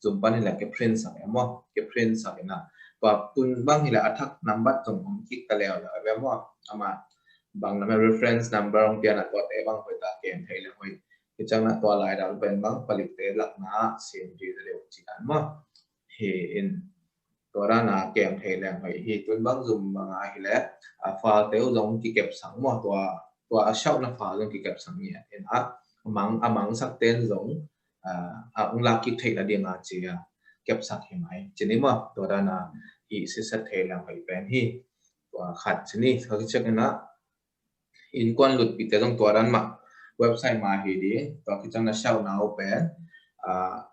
Zoom pan hi leh kiprint sak e maw, kiprint sak ina. Tua tun bang hi leh a thak nambat zong om kik ta leuleu e ve maw. Amah bang lam e reference number hong piak na tuate bang hoih tak kem thei leh hoih. Hi ciang na tua lai dal pen bang palikte lakna sem ding ta leu ci dan maw. Hi in tua dan a kem thei leng hoih hi. Tun bang Zoom bang a hi leh a file te uh zong kikepsak maw, tua, tua a siauhna file zong kikepsak ngiat ina, a mang, a mangsak ten zong, ah, a hong lak kik theihna ding a ci a kepsak hi mai. Ci ni maw, tua dan a hi siset thei leng hoih pen hi. Tua khat ci ni, tua khit ciang ina innkuan lutpih te zong tua dan mah website mah hi ding, tua khit ciang na siau na uh pen, ah,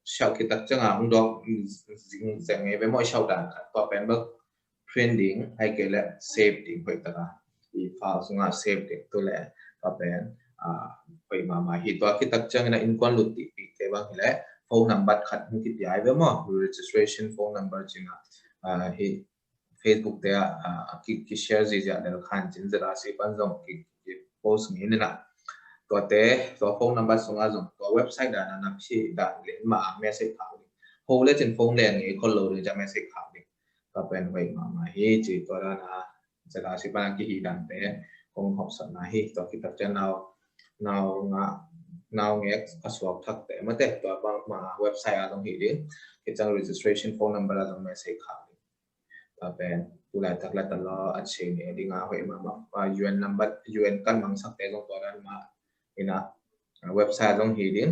siau khit tak ciang a hong dawk zing zeng e ve maw, i siau dan khat tua pen bel print ding, ahih kei leh save ding hoih tak a. I file sungah save ding tu leh tua pen, ah, hoih mahmah hi. Tua khit tak ciang ina innkuan lutpih te bang hi leh phone number khat hong kipia e ve maw, registration phone number ci ina, ah, hi Facebook te ah, ah, ki, ki share ziahziah lel khan cin Z R C pan zong ki, ki post ngi ina. Tuate, tua phone number sungah zong, tua website dan a na phi dan le ma a message khak ding. Ho le cin phone le ngi khol lo ding ciang message khak ding. Tua pen hoih mahmah hi ci tua dan a Z R C pan a kihih dante kong hopsotna hi. Tua khit tak ciang nau, nau nga, nau ngek a suak thakte mate tua bang ma website a zong hi ding. Khit ciang registration phone number a zong message khak ding. Tua pen tu laitak la ta lo a ci ni ding a hoih mahmah. Ah, U N number, U N kan mangsak te zong tua dan mah ina, ah, website zong hi ding.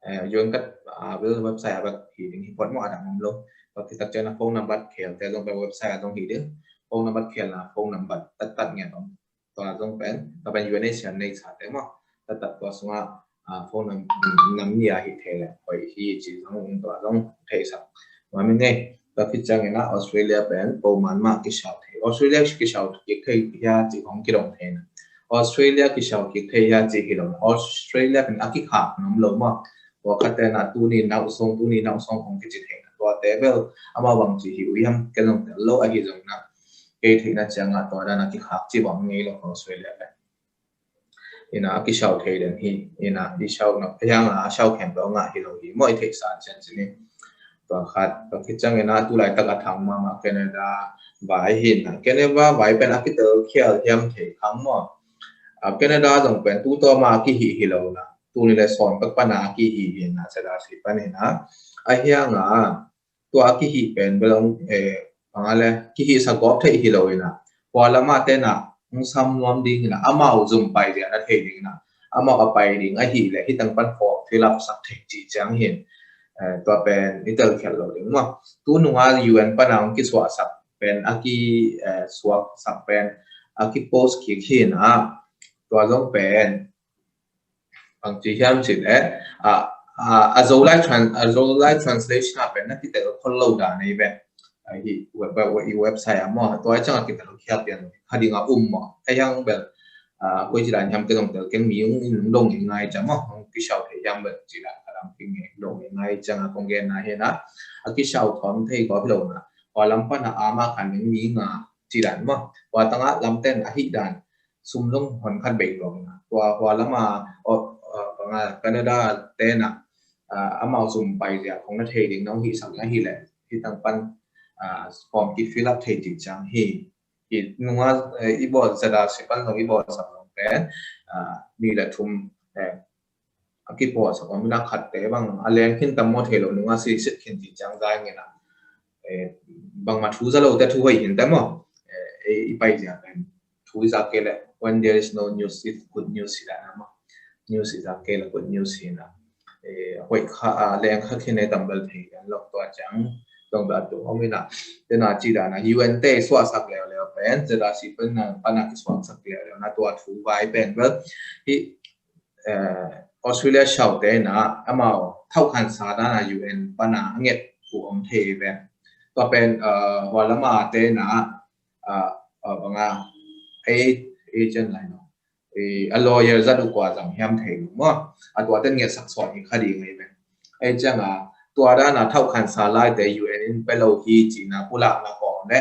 Eh, U N kan, ah, bel website a bel hi ding hi phot maw, a dang om lo. Tua khit tak ciang na phone number khel te zong pen website a zong hi ding. Phone number khel na phone number tat tat ngiat om. Tua zong pen, tua pen U N H C R nei sa te maw. Tat tat tua sungah, ah, phone nam, nam ni a hi thei leh hoih hi ci zong tua zong thei sak. Tua mi ngei. Tua khit ciang ina Australia pen pawlman mah kisiau thei. Australia kisiau kik thei hia ci hong kidong thei na. Australia kisiau kik thei hia ci hi lo. Australia pen a kikhak nuam lo maw. Tua khat te na tuni nau song, tuni nau song hong kici thei na. Tua te bel amau bang ci hi uh hiam ken zong tel lo ahi zong na. Ei theihna ciangah tua dan a kikhak cih bang ngei lo ko sui leh leh. Ina a kisau thei den hi, ina i sau no, hiang a sau khen to ngah hi lo hi, maw i theihsa cian cini. Tua khat, tua khit ciang ina tu laitak a thang mahmah Canada vai hi na. Canada vai pen a kitel khial hiam thei khang maw. A Canada zong pen tu tawma a kihih hi lo na. Tuni le sawm tak pana a kihih hi na, sada si pan ina. A hiang a, tua a kihih pen belong, eh, panga le, kihih sa gawp thei hi lo ina. Hua lama tena, hong sam nuam ding ina, amau zum pai zia na thei ding ina. Amau a pai ding, ahi le, hitang pan form fill up sak thei cih ciang hin. Eh, tua pen, i tel khial lo ding maw. Tu nunga U N pana hong kisuah sak pen, a ki, eh, suak sak pen, a ki post kik hi ina. Tua zong pen, bang ci hiam cih leh, a, a, a Zolai tran-, a Zolai translation a pen na kitel khol lo dan ei ve. A hi web, web, i website a maw, tua i ciang a kitel khiat pian kha ding a um maw. A hiang bel, a, koi ci dan hiam kei zong tel keng mi ung in dong i ngai ciang maw, hong kisau thei hiam bel ci dan kha dang keng dong i ngai ciang a kong gen na hi na. A kisau thawm thei ko hi lo na. Hua lam pan a ama khan mi nga ci dan maw. Hua tanga lam ten a hi dan sum zong hon khat bei tuak ina. Tua hua lama, o, o, panga Canada tena, a, amau sum pai zia kong na thei ding nong hi sak na hi le, hitang pan, a, form ki fill up thei cih ciang hi. I nunga, eh, i bawl sada si pan zong i bawl sak zong pen, a, ni le thum, eh, a kipawl sak om ina khat te bang, a leng khin tam maw thei lo nunga si sit khin cih ciang zai ngina. Eh, bangma thu za lo te thu hoi hin te maw. Eh, i pai zia pen. Thu i zak kei le, when there is no news, it's good news hi dan a maw. News i zak kei le, good news hi na. Eh, hoi kha, a, leng kha khin e tam bel thei dan lok tua ciang. Tong bel tu om ina. Tena ci dan a, U N te suaksak leuleu pen, zeda si pen na, pana kisuaksak leuleu na tua thu vai pen bel. Hi, eh, Australia sau te na, amau, thau khan sa dan a U N pana, nget ku om thei pen. Tua pen, eh, hua lama te na, a, a, banga, a, agent lai no. I, a lawyer zat u kua zang hiam thei lo maw. A tua ten ngiat sak sawn hi kha ding ei ven. Ei ciang a, tua dan a thau khan sa lai te U N in pe lo hi ci na pulak na kawm le,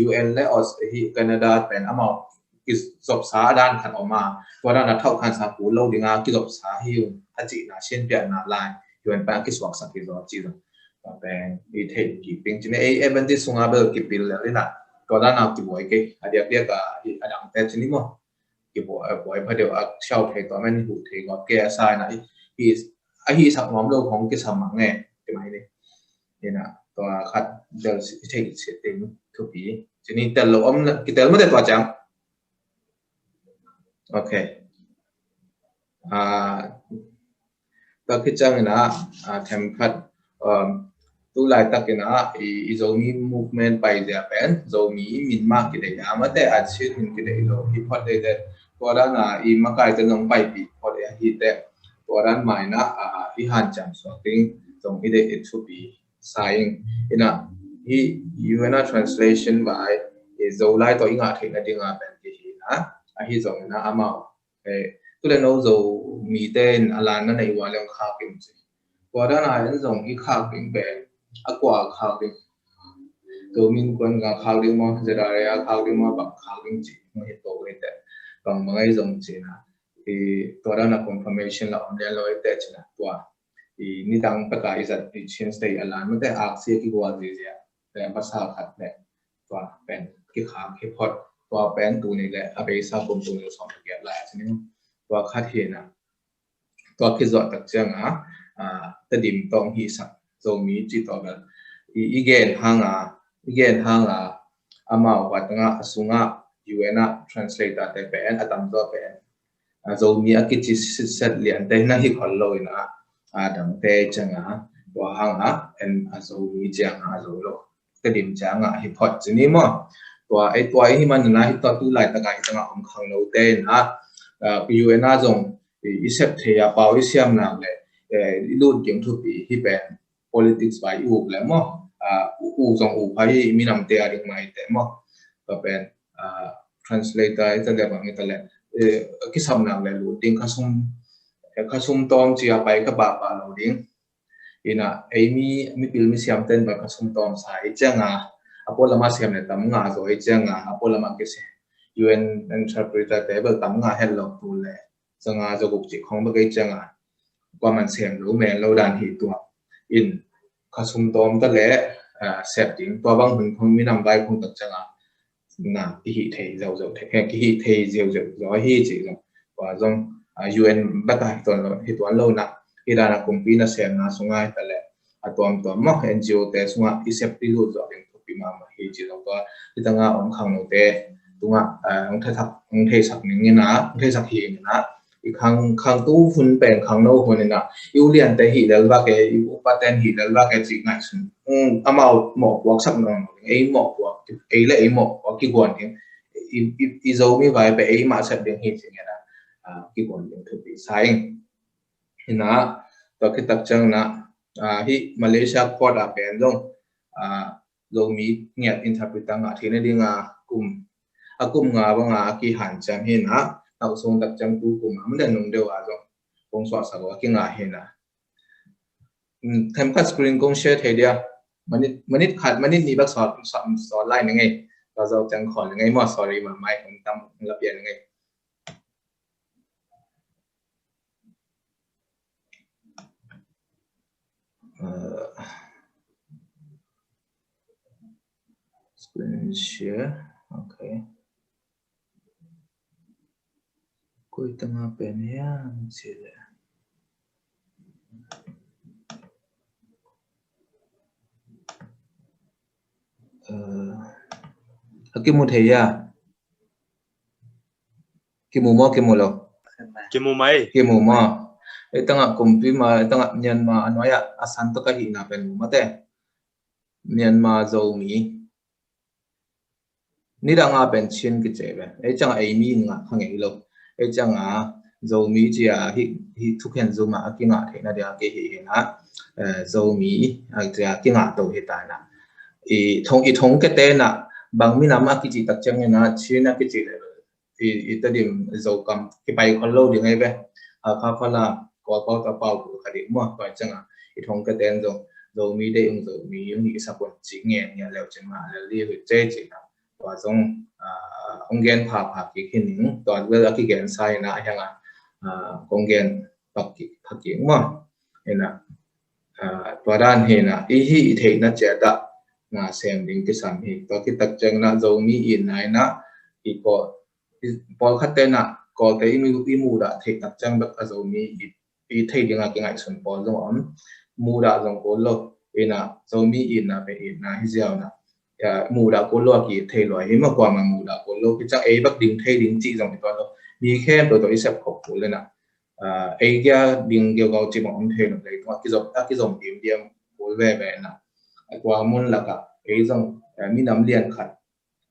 U N le Aus-, hi Canada pen amau kizop sa a dan khat om a. Tua dan a thau khan sa pu lo ding a kizop sa hi un a ci na sian piak na lai. U N pen a kisuak sak hi zo ci zo. Tua pen i thei ki ping cini ei Adventist sunga bel kipil le ina. Tua dan a kibuai kei. A diak diak a i a dang te cini maw. Kibuai, buai pha deuh a siau thei tua men hu thei gawp kei a sa ina i, i, a hi sak nuam lo khong kisam mang e. Ti mai ni. Ina, tua khat del si, thei si ting thupi. Cini tel lo om, kitel mate tua ciang. Ok. Ah, tua khit ciang ina, ah, them khat, um, tu laitak ina, i, i Zomi movement pai zia pen, Zomi min mah kidei a, mate a chin min kidei lo, i phot dei dei, tua dan a, i makai te zong paipih phot dei a hi te, tua dan mah ina, ah, i hanciam suak ding, zong i dei i thupi sa ing, ina, hi U N a translation vai, i Zolai tawh i ngah theihna ding a pen ki hi ina, ahi zong ina, amau, eh, tu le no Zomi te in a lan na nei ua leng khak in ci. Tua dan a en zong i khak ding pen, a kua khak ding. Zomi kuan ga khak ding maw, Zedare a khak ding maw, bang khak ding ci, maw hi to wei te. Bang bang ei zong ci na. I tua dan a confirmation la om lian lo ei te ci na tua. I nidang pek a i zat i chin stay a lan, mate aksi ki gua zi zia. Te masa khat le. Tua pen kikhak hi phot, tua pen tuni le a beisa kum tuni sawm le giat lai a cini. Tua khat hi na, tua kizuah tak ciang a, a, Tedim tawng hi sak Zomi ci tua bel. I, i gen hang a, i gen hang a, amau vatanga a sunga U N a translator te pen, a tamzaw pen. A Zomi a kici sitset lian te na hi khol lo ina, a dang te ciang a, tua hang a, en a Zomi ciang a, a Zo lo. Tedim ciang a hi phot cini maw. Tua ei tua ei hi man na hi tua tu laitak a hi tang a om khang lo te na, a, U N a zong i, i sep thei a pau i siam nak le, eh, i lut ding thupi hi pen politics vai i uk le maw. A, u, u zong u phai i minam te a ding mai te maw. Tua pen, a, translator i ta le bang i ta le, eh, kisam nak le lut ding khasum, eh, khasum tawm ci a pai ka ba ba lo ding. Ina, ei mi, mipil misiam ten ba ka sum tawm sa i ciang a, a pualam a sem le tam nga zaw hi cianga, a pualam a kisem U N interpreter te bel tam nga het lo tu le, zanga zoguk cik khong bek ei cianga, kuaman sem lo men lo dan hi tua. In kha sum tawm ta le, ah, sep ding tua bang hun khong minam vai khong tak cianga, na, kihih thei zau zau thei, eh, kihih thei zau zau zaw hi ci zong. Tua zong, ah, U N bata hi tuan lo, hi tuan lo na, hi dan a kumpi na sem na sungai ta le, a tuam tuam mah N G O te sungah i sep i lut zawh ding thupi mahmah hi ci zong tua. Hi tanga om khangno te tungah, eh, hong theisak, hong theisak ning ina, hong theisak hi ina, i khang, khangtu hun pen khangno hun ina, i ulian te hi lel vak e, i upa ten hi lel vak e ci ngaihsun. Um, amau mawhpuak sak nawn lo ding, ei mawhpuak, ei le ei mawhpuak kiguan ding, i, i, i Zomi vai pen ei mah sep ding hi ci ina, ah, kiguan ding thupi sa ing. Hina, tua khit tak ciang na, ah, hi Malaysia court a pen zong, ah, Zomi ngiat interpreter ngah theihna dinga kum, a kum nga banga a kihanciam hina, nau sung tak ciang tu kum a mun den nung deuh a zong kong suahsak uh a kingah hina. Hmm, themkhat screen kong share thei dia. Minute, minute khat, minute nih bek sawt, sawt, sawt lai na ngei. Tua zo ciang khawl na ngei maw, sorry, ma mai kong tam la pian na ngei. Uh, screen share, okay. Koi tanga pen hiam ci le. Uh, a kimu thei a. Kimu maw, kimu lo? Kimu mai. Kimu maw? Ei tanga kumpi ma, ei tanga Myanmar a nuai a, a san to ka hihna pen mu mate. Myanmar Zomi. Nidang a pen Chin kici ve. Ei cianga ei mi in ngah kha ngei lo. Ei cianga Zomi cia hi, hi thukhen zum a kingah theihna dia kihi hina. Eh, Zomi a cia kingah to hi ta na. I thong, i thong kete na bang minam a kici tak ciang ina Chin a kici le. I, i Tedim Zokam kipai khol lo ding ei ve. A kha phala Kawlpau ta pau ku kha ding maw, tua cianga i thong ka ten zong Zomi dei ung Zomi ung hi sak un ci ngen ngen leu cin ma lel li hu cei cin a. Tua zong, ah, ong gen pha pha kik hi ning, tua bel a kigen sa ina a hianga, ah, kong gen pak kik pha kik maw. Ina, ah, tua dan hi na, i hi i theihna ciat ah na sem ding kisam hi. Tua kitak ciang na Zomi i na ina, i ko, i, pawlkhat te na, Kawlte i mu, i mudah theih tak ciang bek a Zomi i, i thei dinga kingaihsun pawl zong om. Mudah zong kul lo, ina, Zomi i na pe i na hi ziau na. Ya, mudah kul lo a ki thei lo, hi ma kuama mudah kul lo, ki ciang ei bek ding thei ding cih zong i tuan lo. Mi khempeuh tawh i sep khop kul le na. Ah, ei kia ding geugau ci bang om thei lo lei tungah kizom, a kizom diam diam kul veve na. A kua mun lakah ei zong, eh, minam lian khat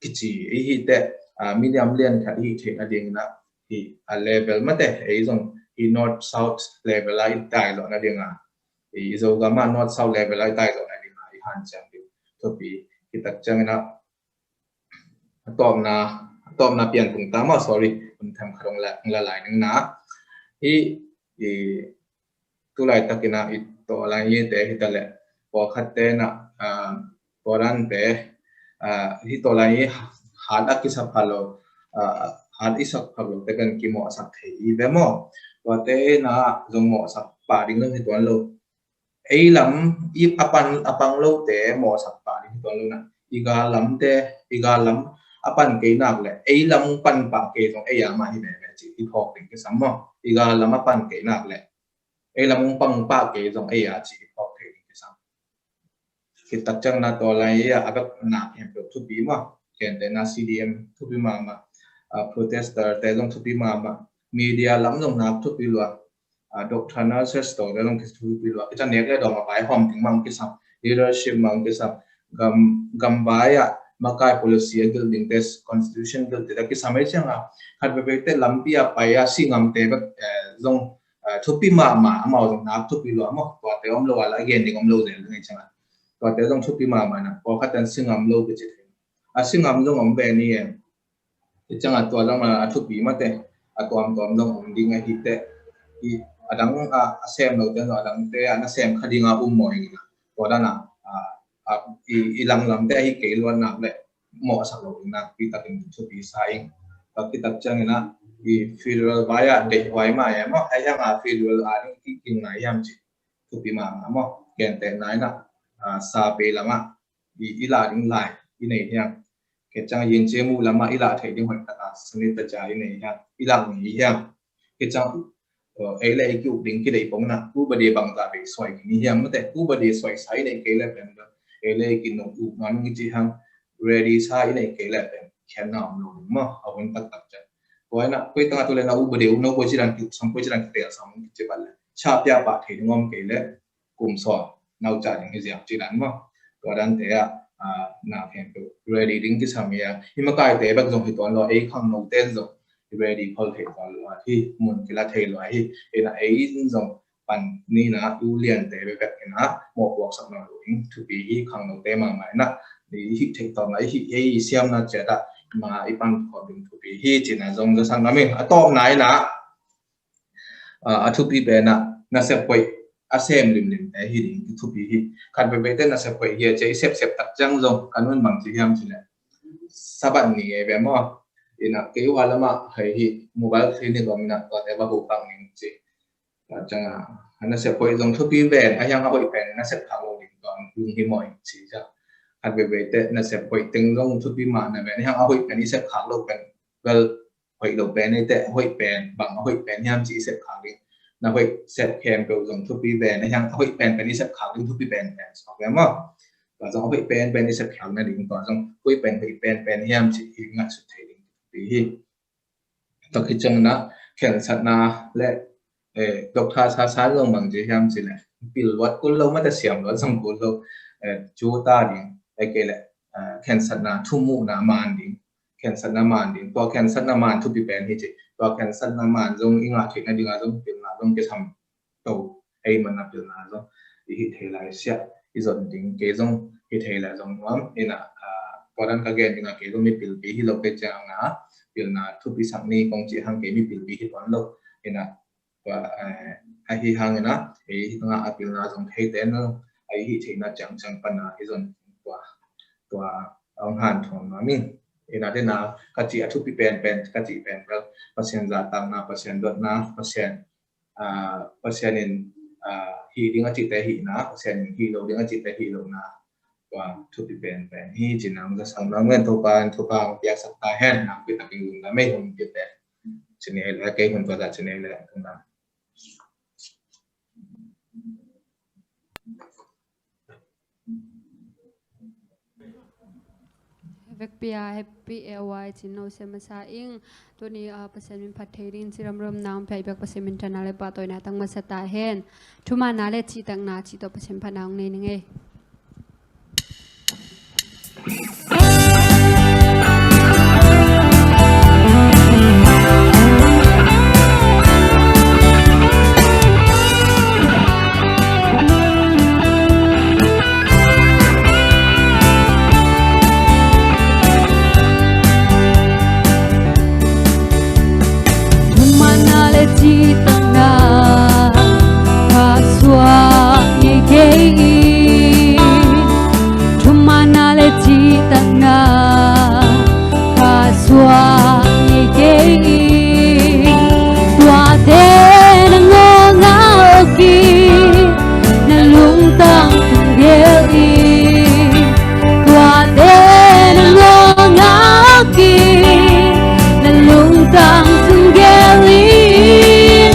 kici ei hi teh, ah, minam lian khat hi theihna ding na hi a level mate ei zong hi north south level a i tai lo na ding a. I Zogam a north south level a i tai lo na ding a i hanciam ding. Thupi kitak ciang ina a tawpna, a tawpna pian tung ta maw, sorry, hun tham khat ong la, ong la lai ning na. Hi, i, tulai takin a i tawlai i te hi ta le, pawlkhat te na, ah, pawlran te, ah, hi tawlai i hat a kisa pha lo, ah, hat i sak pha lo te kan kimawhsak thei i ve maw. Tua te na zong mawhsak pah ding zong hi tuan lo. Ei lam i a pan, a pang lote mawhsak pah ding hi tuan lo na. I gal lamte, i gal lam a pan kei nak le ei lam pan pah kei zong ei a mah hi veve ci i phawk ding kisam maw. I gal lam a pan kei nak le ei lam pang pah kei zong ei a ci i phawk thei ding kisam. Kitak ciang na tawlai a a bek nak hempeuh thupi maw. Kente na C D M thupi mahmah, ah, protester te zong thupi mahmah. Media lam zong nak thupi lua. Ah, doctor, nurses tawh te zong kithupi lua. Kita nek le dawng a vai hawm ding mang kisam, leadership mang kisam, gam, gam vai ah makai policy a gilh ding te, constitution gilh te kisam ei ciang a, khat veve te lampi a pai a singam te bek, eh, zong, eh, thupi mahmah, amau zong nak thupi lua maw, tua te om lo a la gen ding om lo zel ding ei ciang a. Tua te zong thupi mahmah na, pawlkhat ten singam lo kici thei. A singam zong om ve ni em. I ciang a tua zong a thupi mate, a tuamtuam zong om ding ahi teh. I a dang a, a sem lo te zong a dang te a na sem kha ding a um maw ing ina. Tua dan a, a, a, i, i langlamte ahi kei luat nak le mawhsak lo ding nakpi takin thupi sa ing. Tua khit tak ciangin ah i federal vai ah deih huai mah e maw, ahi hang a federal a ding i kikingna hiam cih thupi mahmah maw. Gentehna in ah, a, sa pei lamah i, i lah ding lai i nei hiam? Kei ciang yin ciamu lamah i lah theih ding hoih taka sanitaja i nei hiam? I lah ngei hiam? Kei ciang, uh, ei le ei ki-uk ding kideih pong na, upadi bangzah vei suai khin i hiam? Mate, upadi suai sa i neih kei le pen, ei le ei ki-uk nuam i cih hang, ready sa i neih kei le pen khiatna om lo ding maw, a hun taktak ciang. Tua in ah koi tangah tu le na upadi uk no koi ci dan ki-uk sam, koi ci dan kitel sam kici bang le, sa pia pah thei ding om kei le kum sawm naucah ding hi ziau ci dan maw. Tua dante ah, ah, na khempeuh ready ding kisam hi a, i makaite bek zong hi tuan lo, ei khangnote in zong ready khol thei tuan lo a hi, mun kila thei lo a hi. Ina ei in zong pan ni na, u liante bek bek ina mawhpuaksak nawn lo ding thupi hi. Khangnote mahmah ina i hih theih tawpna, i hih, ei i siamna ciat ah ma i pan khawm ding thupi hi cihna zong zasak nuam ing. A tawpna ina, a, a thupi pen ah nasep hoih a sem limlimte hi ding thupi hi. Khat veivei te nasep hoih hi a, cia i sepsep tak ciang zong kan un bang ci hiam cih leh, Sabbath ni e ve maw. Ina kei ua lamah hei hi mobile clinic om ina tuate va huh bang ning ci. Tua ciang a, a nasep hoih zong thupi ven, a hiang a hoih pen nasep khak lo ding tuan lung hi maw ing ci cia. Khat veivei te nasep hoih teng zong thupi mah na ven, a hiang a hoih pen i sep khak lo pen, vel, hoih lo pen ei te, hoih pen, bang a hoih pen hiam ci i sep khak ding. Na hoih sep khempeuh zong thupi ven, a hiang a hoih pen pen i sep khak ding thupi pen pen suak ve maw. Tua zong a hoih pen pen i sep khak na ding, tua zong hoih pen, hoih pen pen hiam ci i ngaihsut thei ding thupi hi. Tua khit ciang ina khensatna le, eh, doctor sa sa zong bang ci hiam cih leh, pil luat kul lo, mate siam luat zong kul lo, eh, cu ta ding, ei kei le, eh, khensatna thumuhna man ding, khensatna man ding. Tua khensatna man thupi pen hi ci. Tua khensatna man zong i ngah theihna ding a zong pilna zong kisam to, ei man a pilna zong i hih thei lai siah i zon ding. Kei zong hih thei lai zong nuam ina, ah, tua dan ka gen ding a, kei zong mipilpi hi lo kei ciang a, pilna thupi sak ni kong ci hang, kei mipilpi hi tuan lo ina. Tua, eh, ahi hang ina ei hih tangah a pilna zong thei ten lo, ei hih theihna ciangciang pan a i zon ding, tua, tua hong hanthawn nuam ing. Ina dena ka ci a thupi penpen ka ci pen bel Pasian zahtakna, Pasian dotna, Pasian, ah, Pasian in, ah, hih ding a cihte hihna, Pasian in hih lo ding a cihte hih lohna, tua thupi penpen hi cihna hong zasak nuam ing. Topa in thupha hong piaksak ta hen. Nakpi takin lungdam ei, hun piakte. Ci ni ei le, kei hun tua zah ci ni ei le, lungdam. Vekpi a happy A Y cin no sem masa ing. Tuni, ah, Pasian min phat thei ding ci ramram nang pia i biak Pasian min thana le pahtawina tang masa ta hen. Thumanna le cihtakna cih tawh Pasian phatna hong nei ning ei. Thumanna le cihtakna ka suak ngei kei in, thumanna le cihtakna ka suak ngei kei in, tuate na ngawngau kik, na lungtang tung gel in, tuate na ngawngau kik, na lungtang tung gel in.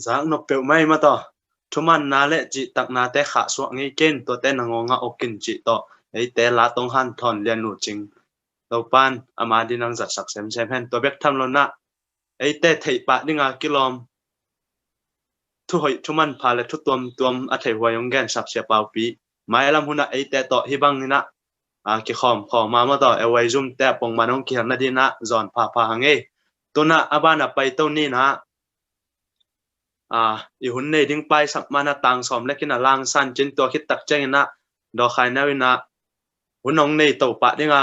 Zak nop peuhmah ei mah tawh. Thumanna le cihtaknate khahsuah ngei ken, tuate na ngawngah okin cih tawh eite la tong hanthawn lian uh cing. Topan ama din ang zatsak semsem hen. Tua bek tham lo nah, eite theih pah dinga kilawm thuhoih thumanpha le thu tuamtuam a theihhuai hong gensak Sia Paupi, mailam hunah eite tawh hih bang inah a kikhawmkhawm a maw tawh, e Y Zoom te a pongman hong kihel nadinah zawn phapha hang ei. Tunah a banah paito ninah a, i hun nei ding paisak mana tang sawm le kina langsan cin tua khit tak cianginah dawkhai neu inah hun hong nei to pah dinga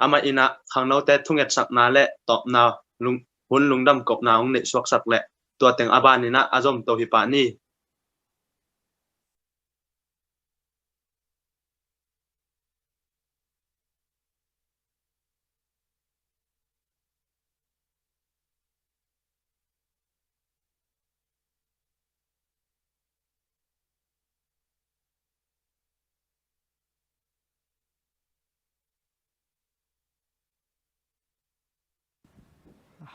amah inah khangnote thungetsakna le tawpna lung, hun lungdam kohna hong neih suaksak le tua teng a ban inah a zom to hi pah ni.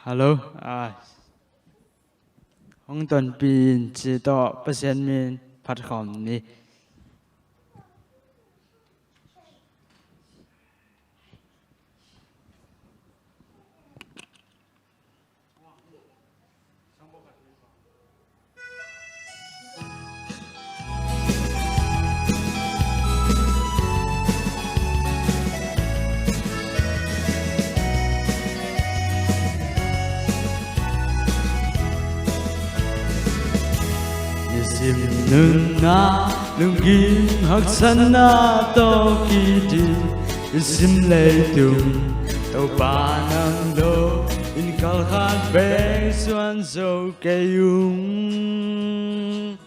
Hello. Ah, hong tonpih in ci tawh Pasian min phat khawm ni. Nisim nunna lungkim haksatna tawh kidin, nisim leitung Topa nang lo in kalkhat bek suan zo kei ung.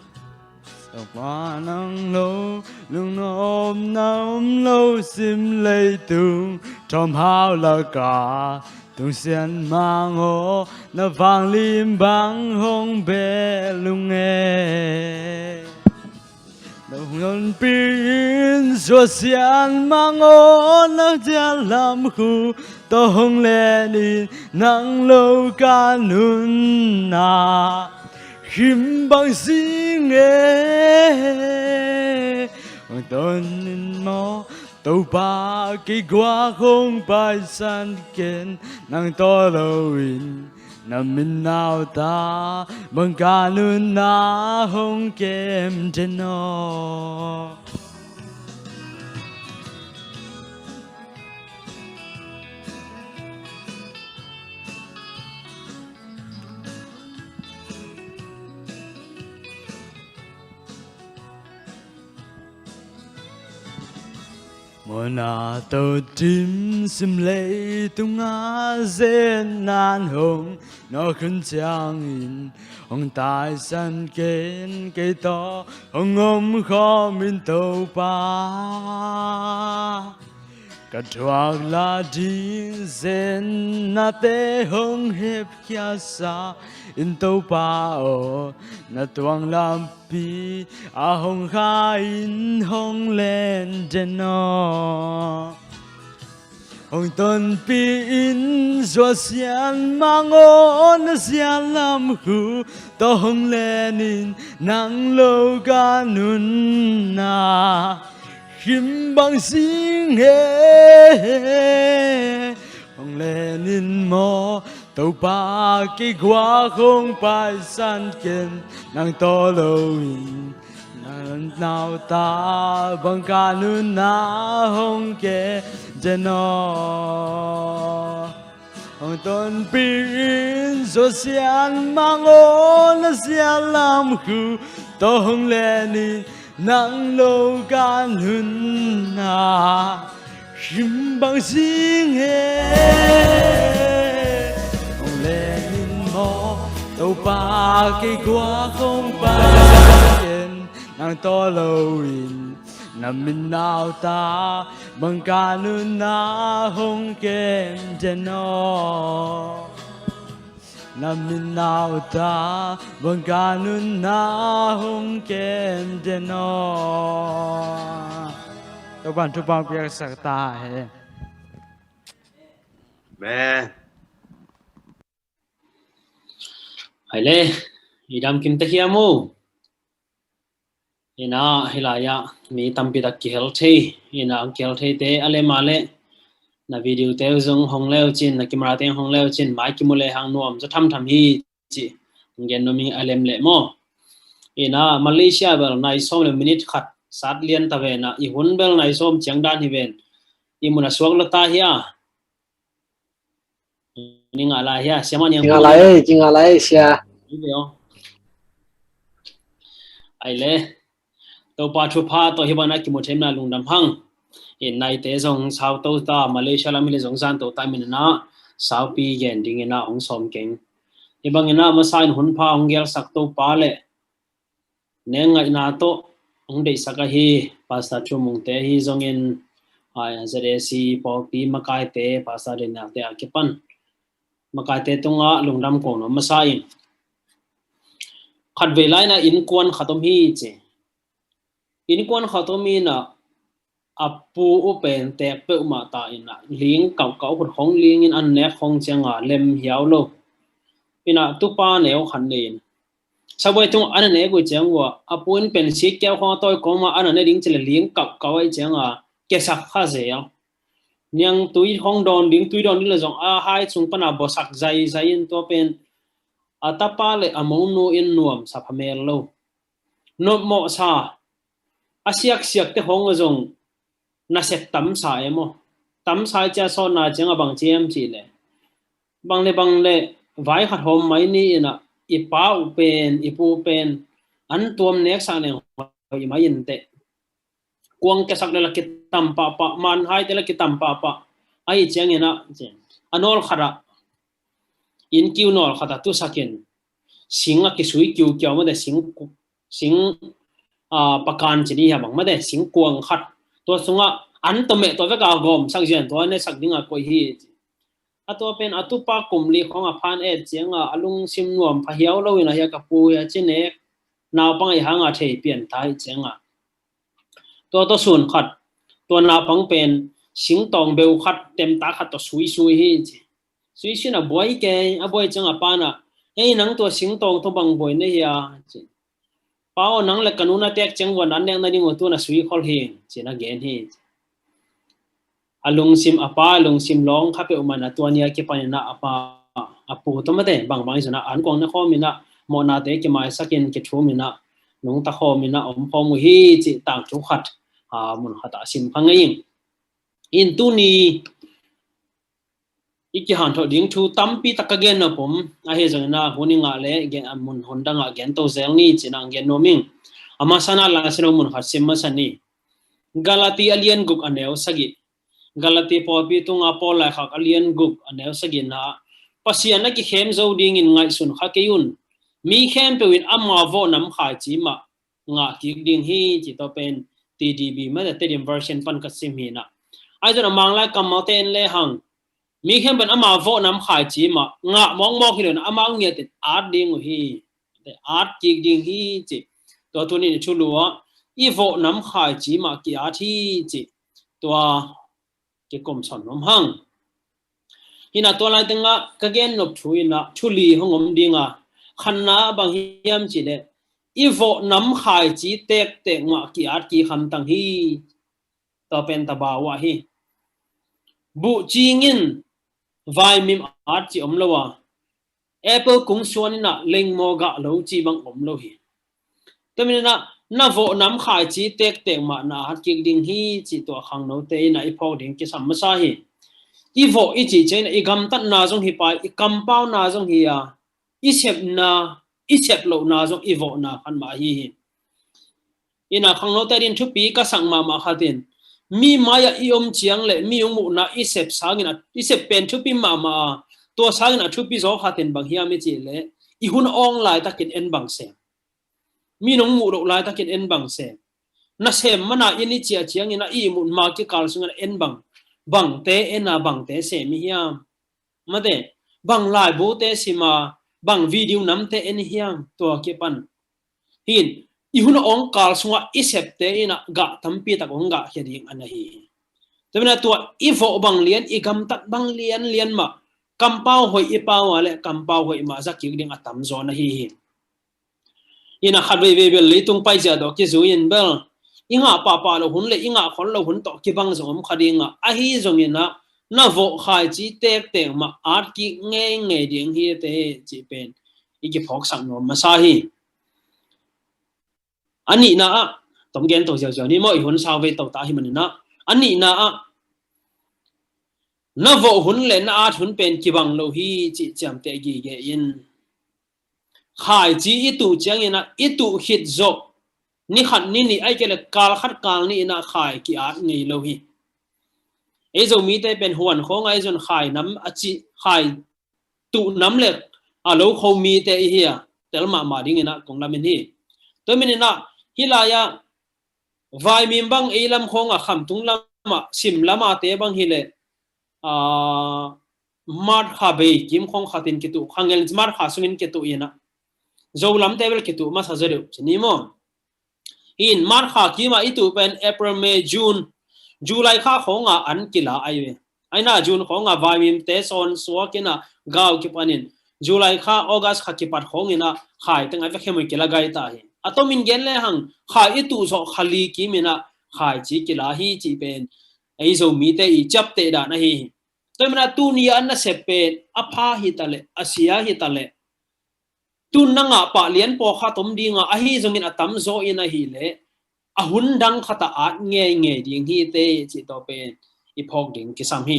Topa nang lo lungnopna om lo, sim leitung thawmhau laka tungsian mang aw, na vanglim bang hong bel ung e. Na hong tonpih in suahsiat mang aw, na zialam khu tawh hong len in nang lo ka nunna him bang sing e. Hong ton in maw Topa, kei guak hong paisan ken, nang tawh lo in na min na ut a, bang ka nunna hong kem den aw. Mawhna tohtim sim leitunga zen nan hong nawk hun ciangin, hong taisan ken, kei tawh hong om khawm in Topa. Ka thuak la ding zen nate hong hepkhiatsa in Topa aw, na tuang lampi a hong kha in hong len den aw. Hong tonpih in suahsiat mang aw, na zialam khu tawh hong len in nang lo ka nunna him bang sing e. Hong len in maw Topa, kei guak hong paisan ken, nang tawh lo in na min na ut a, bang ka nunna hong kem den aw. Hong tonpih in suahsiat mang aw, na zialam khu tawh hong len in nang lo ka nunna him bang sing e. Hong len in maw Topa, kei guak hong paisan ken, nang tawh lo in na min na ut a, bang ka nunna hong kem den aw. Na min na ut a, bang ka nunna hong kem den aw. Topan thupha piaksak ta hen. Amen. Hai le. I dam kim ta hiam uh? Ina, hilai ah mi tampi tak kihel thei. Ina, kihel thei te a lem a le na video te uh zong hong leu cin, na camera te hong leu cin, mai kimu le hang nuam zaw thamtham hi ci. Gen nuam ing a lem le maw. Ina, Malaysia bel nai sawm le minute khat sat lian ta ve na, i hun bel nai sawm ciang dan hi ven. I mun a suak lo ta hia? Ni ngah lai hia? Sia mah niang. Ni ngah lai, ni ngah lai sia. Ni ve aw. Ai le. Topa thupha tawh hi bana kimu themna lungdam hang. In naite zong sau to ta, Malaysia lam hi le zong zan to ta, min na saupi gen ding ina hong sawm keng. Hi bang ina masa in hun pha hong gelsak Topa le neng ngaihna tawh hong deihsak ahi Pastor Thu Mung te hi zongin, ai, Z A C pawlpi makaite, Pastor Daniel te a kipan makaite tungah lungdam kong nuam masa in. Khat vei lai na innkuan khat om hi ci. Innkuan khat om ina a pu u pen tek peuhmah ta ina ling kauhkauh, khut khong ling in an nek khong cianga lem hiau lo. Ina tupa neu khat nei in Subway tung an a nek uh ciang ua, a pu in pen sik kiau khong a tawi kawma an a ne ding ci le ling kauhkauh ahi cianga kesak kha zel. Niang tui khong dawn ding, tui dawn ding le zong a hai sung pana bawsak zaizai in tua pen a tapa le a monu in nuamsa pha mel lo. Nopmawhsa a siaksiak te khong a zong nasep tamsa e maw. Tamsa i cia sawtna cianga bang ci em ci le bang le bang le vai khat hawm mai ni ina i pa uh pen, i pu pen an tuam neksak neng hoih mai in teh. Kuang kesak le la kitam pahpah, manhai te la kitam pahpah. Ahi ciang ina a nawl khat ah, inn kiu nawl khat ah tusak in sing a kisui kiukiau mate, sing, sing, a, pakan ci ni hia bang mate, sing kuang khat. Tua sungah an tawh meh tawh vek a gawmsak zian tua nesak ding a koih hi. A tua pen a tupa kum li khong a phan et cianga a lungsim nuam pha hiau lo ina hia ka pu hia ci nek naupang ahi hanga thei pian ta hi cianga. Tua tawh sun khat, tua naupang pen singtawng beu khat, temta khat tawh suisui hi ci. Suisui na buai kei, a buai cianga pana, "Ei, nang tua singtawng tawh bang buai na hia?" ci. "Pa aw, nang le ka nu na tek ciang ua an nek nading ua tu na sui khol hi," ci na gen hi. A lungsim, a pa lungsim lawng kha peuhmah na tua nia kipan ina a pa, a pu tawh mate bangbang i zona an kuang na khawm ina mawhnate kimaisakin kithum ina nungta khawm ina om khawm uh hi ci tangthu khat, a, mun khat a sim kha ngei in. In tuni i kihanthawn ding thu tampi tak ka gen nop om, ahi zongin a hun i ngah le gen a mun hun dangah gen to zel ni ci-in a gen nuam ing. A masa na lang a sino mun khat sim masa ni. Galati a lian guk a neu sagih. Galati pawlpi tunga Paul laikhak a lian guk a neu sagihna ah, Pasian a kikhem zo dingin ngaihsun kha kei un. Mi khempeuh in ama vawh nam khaici mah ngah kik ding hi ci tawh pen T D B mah, the Tedim version pan ka sim hi na. Ahi zongin a Manglai kammalte en lehang mi khempeuh in ama vawh nam khaici mah ngah mawkmawk hi lo in amau ngiatin at ding uh hi. At kik ding hi ci. Tua tuni i thulu ah i vawh nam khaici mah ki-at hi ci. Tua kikum sawn nuam hang. Hi na tua lai tengah ka gen nop thu ina thu li hong om dinga, khatna bang hiam ci le i vawh nam khaici tektek mah ki-at kik hamtang hi. Tua pen tabau ah hi. Buhcing in vaimim at ci om lo a, apple kung suan ina lengmaw gah lo ci bang om lo hi. Tua manin ah na vawh nam khaici tektek mah na at kik ding hi ci tua khangnote ina i phawk ding kisam masa hi. I vawh i cih ciangin i gamtatna zong hi pai, i kampauna zong hi a, i sepna, i sep lohna zong i vawhna khan mah ahi hi. Ina khangnote din thupi ka sak mahmah khatin, mi mai-ah i om ciang le mi hong muhna i sep sangin a, i sep pen thupi mahmah a, tua sangin a thupi zaw khatin bang hiam i cih le i hun a awng laitakin en bang sem. Mi nong muh loh laitakin en bang sem. Na sem mana inn i ciah ciangin a i ihmut ma kikal sungin a en bang, bangte en a bangte sem i hiam? Mate, bang laibute sima, bang video namte en i hiam? Tua kipan hin i hun a awngkal sungah i septe ina gah tampi tak hong gahkhia ding a na hi hi. Tua manin a tua i vawh bang lian, i gamtat bang lianlian mah kampau hoih i pau a le kampau hoih mah za kik ding a tamzaw na hi hi. Ina khat veivei bel leitung paizia tawh kizui in bel i ngah pahpah loh hun le i ngah khol loh hun tawh kibang zong om kha ding a, ahi zongin ah na vawh khaici tektek mah at kik ngeingei ding hi te, cih pen i kiphawksak nuam masa hi. A nihna ah, tom gen to ziauziau ni maw, i hun sau vei to ta hi manin ah, a nihna ah na vawh hun le na at hun pen kibang lo hi cih ciamteh gige in. Khaici i tuh ciangin ah i tuh khit zawh ni khat ni nih ahih kei leh kal khat kal nih in ah khai ki-at ngei lo hi. Ei Zomite pen huan khawng ah ei zon khai nam a ci, khai tuh nam le a lo kho mite i hi a, tel mahmah dingin ah kong lamen hi. Tua manin ah hih lai-ah vaimim bang ei lam khawng ah, khamtung lam ah, sim lam ah te bang hi leh, aa, March kha bei kim khawng khatin kituh, khangel March kha sungin kituh in ah, Zo lamte bel kituh masa zaw deuh ci ni maw. Hi in March kha kim ah i tuh pen April, May, June, July kha khawng ah an kila ahi ve. Ahi na June khawng ah vaimimte sawn suak in ah gau kipan in, July kha, August kha kipat khawng in ah khai teng a vekhem uh kila gai ta hi. A tomin gen lehang khai i tuh zawh kha li kim in ah khaici kila hi cih pen ei Zomite i ciapteh dan ahi hi. Tua manin ah tuni a nasep pen a pha hi ta leh, a sia hi ta leh, tun na ngah pah lian pawlkhat om ding a, ahi zongin a tamzaw in ahih leh a hun dang khat ah at ngeingei ding hi te, cih tawh pen i phawk ding kisam hi.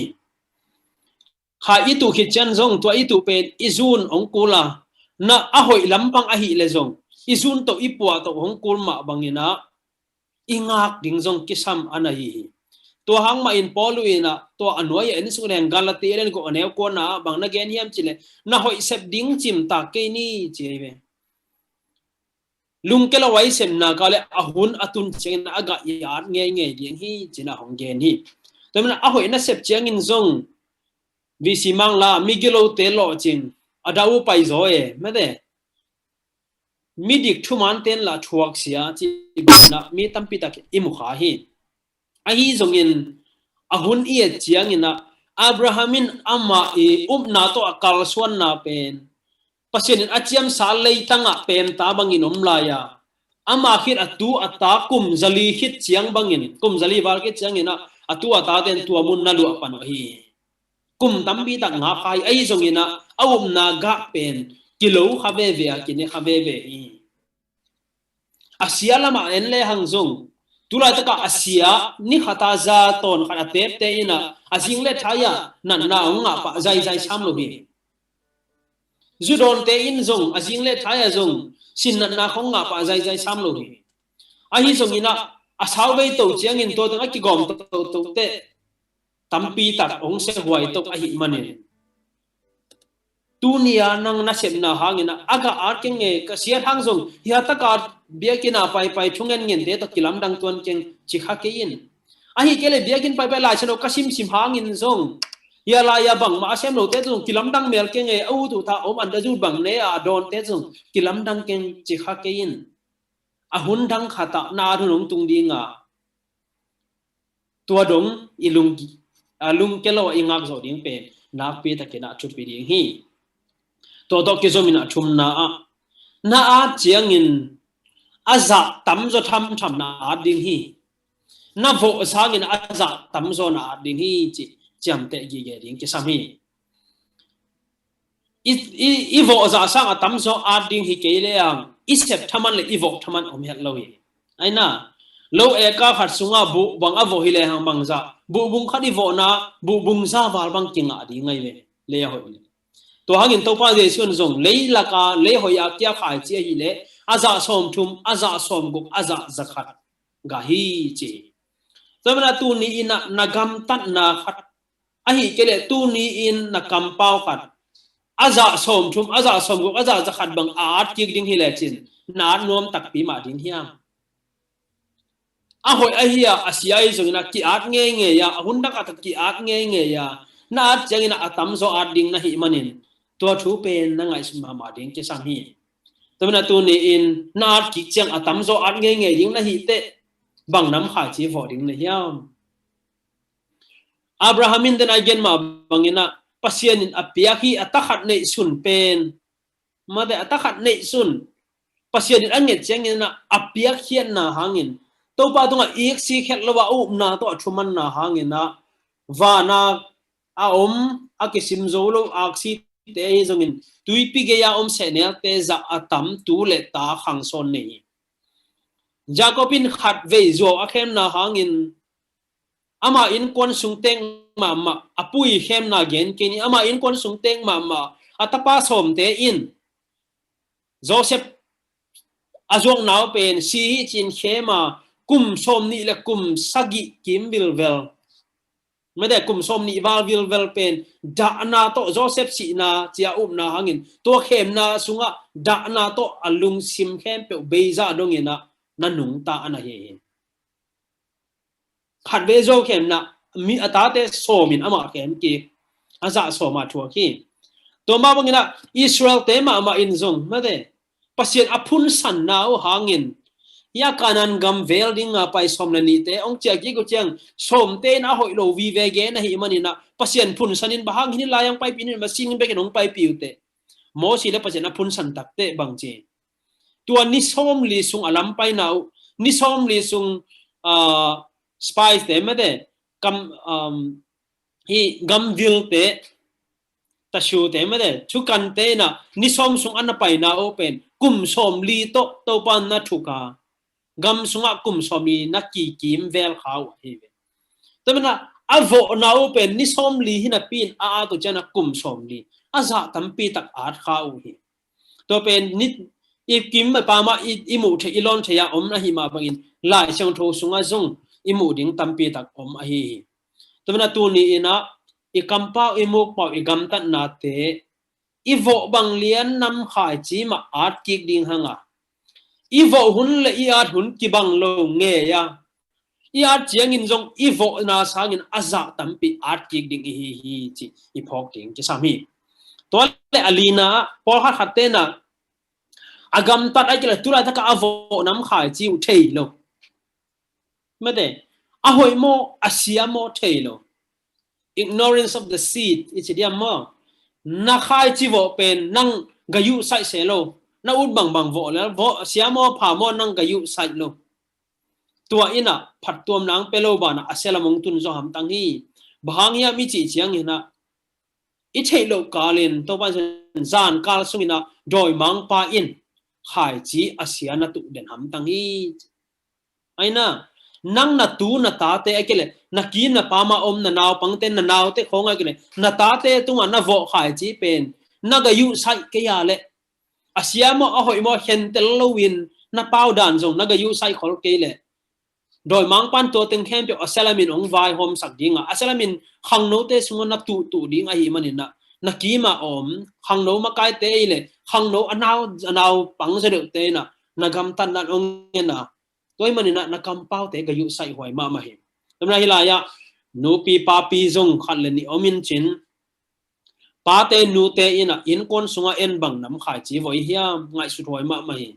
Khai i tuh khit ciang zong tua i tuh pen i zun hong kul a, na a hoih lampang ahih leh zong i zun tawh i puah tawh hong kul mah bangin ah i ngak ding zong kisam a na hi hi. Tua hang mahin Paul in ah tua a nuai-ah en suk leng Galati a lian guk a neu kuana ah bang na gen hiam cih leh, na hoih sep ding cimtak kei ni ci hi ve. Lungkia lo a i sepna kah leh a hun a tun ciangin a gah i at ngeingei ding hi ci-in ah hong gen hi. Tua manin ah a hoih na sep ciangin zong V C Mang la, migilote lawhcing, a dah uh paizaw e, mate. Midik thuman ten lah thuaksia cih bangin ah mi tampi tak i mu kha hi. Ahi zongin a hun i et ciangin ah Abraham in amah i upna tawh a kalsuanna pen Pasian in a ciamsa leitang ah pemta bangin om lai a, ama khit a tu a ta kum zali khit ciang bangin, kum zali val khit ciangin ah a tu a tate'n tua mun na luah pan uh hi. Kum tampi tak ngak kha hi. Ahi zongin ah a upna gah pen kilo kha veve a, kine kha veve hi. A sia lamah en lehang zong, tulaitak ah a sia ni khat a za tawn khat a tepte in ah a zing le thai ah natna hong ngah pah zaizai sam lo hi. Zu dawnte in zong a zing le thai ah zong sin natna hong ngah pah zaizai sam lo hi. Ahi zongin ah a sau vei to ciangin tua teng a kigawm toto teh tampi tak hong siahuai to ahih manin, tuni a nang na sepna hangin ah a gah at keng e, ka siat hang zong hia tak a biakinn ah paipai thungen ngente tawh kilamdang tuan keng ci kha kei in. Ahih kei leh biakinn paipai Lai Siangtho ka simsim hangin zong hia lai-a bangmah a sem lote zong kilamdang mel keng e, a ut ut a om an da zut bang ne a dawnte zong kilamdang keng ci kha kei in. A hun dang khat ah na at hun hong tung ding a, tua dong i lung, a lungkia lo a i ngak zawh ding pen nakpi takin ah thupi ding hi. Tua tawh kizom in a thumna ah, na at ciangin a zah tamzaw thamtham na at ding hi. Na vawh sangin a zah tamzaw na at ding hi cih ciamteh gige ding kisam hi. I, i, i vawh zah sang a tamzaw at ding hi kei lehang i sep thaman le i vawh thaman om het lo hi. Aina, lo eka khat sungah buh bang a vawh hi lehang bangzah, buh bung khat i vawhna buh bung za val bang kingah ding ahi ve. Lei a hoih le. Tua hangin Topa Jesu in zong leilak a, lei hoih a kia khaici ahih leh a zah sawmthum, a zah sawmguk, a zah zakhat gah hi ci hi. Tua manin ah tuni in ah na gamtatna khat ahih kei leh tuni in na kampau khat a zah sawmthum, a zah sawmguk, a zah zakhat bang a at kik ding hi lecin na at nuam takpi mah ding hiam? A hoih ahi a, a sia ahi zongin ah ki-at ngeingei a, a hun dang khat ah ki-at ngeingei a, na at ciangin ah a tamzaw at ding na hih manin tua thu pen na ngaihsut mahmah ding kisam hi. Tua manin ah tuni in na at kik ciang a tamzaw at ngeingei ding na hih teh bang nam khaici vawh ding na hiam? Abraham in den a i gen mah bangin ah Pasian in a piak hi a takhat neihsun pen, mate, a takhat neihsun Pasian in a nget ciangin ah a piakkhiatna hangin, Topa tungah iksik het lo a upna tawh a thumanna hangin ah, vana a om a kisim zo lo aksite ahi zongin, tuipi gei-a om sehnelte zah a tam tu le ta khangsawn nei hi. Jacob in khatvei zuau a khemna hangin, ama innkuan sung teng mahmah, a pu i khemna gen kei ni, ama innkuan sung teng mahmah a tapa sawmte in Joseph a zuakna uh pen si hi ci-in khem a, kum sawmnih le kum sagih kim vilvel, mede, kum sawmnih val vilvel pen dahna tawh, Joseph sihna ci-a upna hangin, tua khemna sungah dahna tawh a lungsim khempeuh beizah dongin ah na nungta a na hi hi. Khatvei zuau khemna, mi a tate sawmin amah khem kik, a zah sawma thuak hi. Tua mah bangin ah Israel-te mahmah in zong, mede, Pasian a phunsanna uh hangin, hia Kanaan gam vel dinga pai sawm le nihte hong ciah kik uh ciang, sawmte in a hoih lo vive gen ahih manin ah, Pasian phunsanin, bang hang hih lai hong paipih ni, ma sing bekin hong paipih uh teh. Mosi le Pasian a phunsan takteh bang ci, tua ni sawmli sung a lam paina uh, ni sawmli sung, ah, spies-te, mede, kam, um, hih gamvilte, tashute, mede, thukante in ah ni sawm sung a na paina uh pen kum sawmli tawh Topa na thuk a, gam sungah kum sawmli na kikim vel kha uh ahi ve. Tua manin ah a vawhna uh pen ni sawmli hi napi-in a at uh ciang ah kum sawmli a zah tampi tak at kha uh hi. Tua pen ni, i kim i pam ah i, i muh theih, i lawn theih a om ahih mah bangin, Lai Siangtho sungah zong i muh ding tampi tak om ahi hi. Tua manin ah tuni in ah i kampau, i mukpau, i gamtatnate i vawh bang lian nam khaici mah at kik ding hang a, i vawh hun le i at hun kibang lo ngei a, i at ciangin zong i vawhna sangin a zah tampi at kik ding i hi hi cih i phawk ding kisam hi. Tua le a lina, pawlkhat khatte in ah a gamtat ahih kei leh tulaitak ah a vawh nam khaici uh thei lo. Mede, a hoih maw, a sia maw thei lo. Ignorance of the seed, i ci diam maw? Na khaici vawh pen nang gayuh saih se lo. Na ut bangbang vawh le, vawh sia maw, pha maw, nang gayuh saih lo. Tua in ah phattuamna hong pia lo banah a sia lam hong tun zaw hamtang hi. Bang hang hiam i cih ciangin ah, i theih loh kalin, Topa in zan kal sungin ah dawimangpa in khaici a sia na tuh den hamtang hi. Aina, nang na tu na tate ahih kei leh, na kim na pam ah om na naupangte, na naute khawng ahih kei leh, na tate tungah na vawh khaici pen na gayuh saih kei a leh, a sia maw, a hoih maw khentel loin na pau dan zong na gayuh saih khol kei leh, dawimangpa'n tua teng khempeuh a sia lamin hong vaihawmsak ding a, a sia lamin khangnote sungah na tuhtuh ding ahih manin ah, na kim a om khangno makaite i leh, khangno a nau, a naupang zaw deuhte in ah na gamtatna hong ngen a, tua ahih manin ah na kampaute gayuh saih huai mahmah hi. Tua manin ah hih lai-ah nupi papi zong khat le nih om in cin, pate nute in ah innkuan sungah en bang nam khaici vawh i hiam, ngaihsut huai mahmah hi.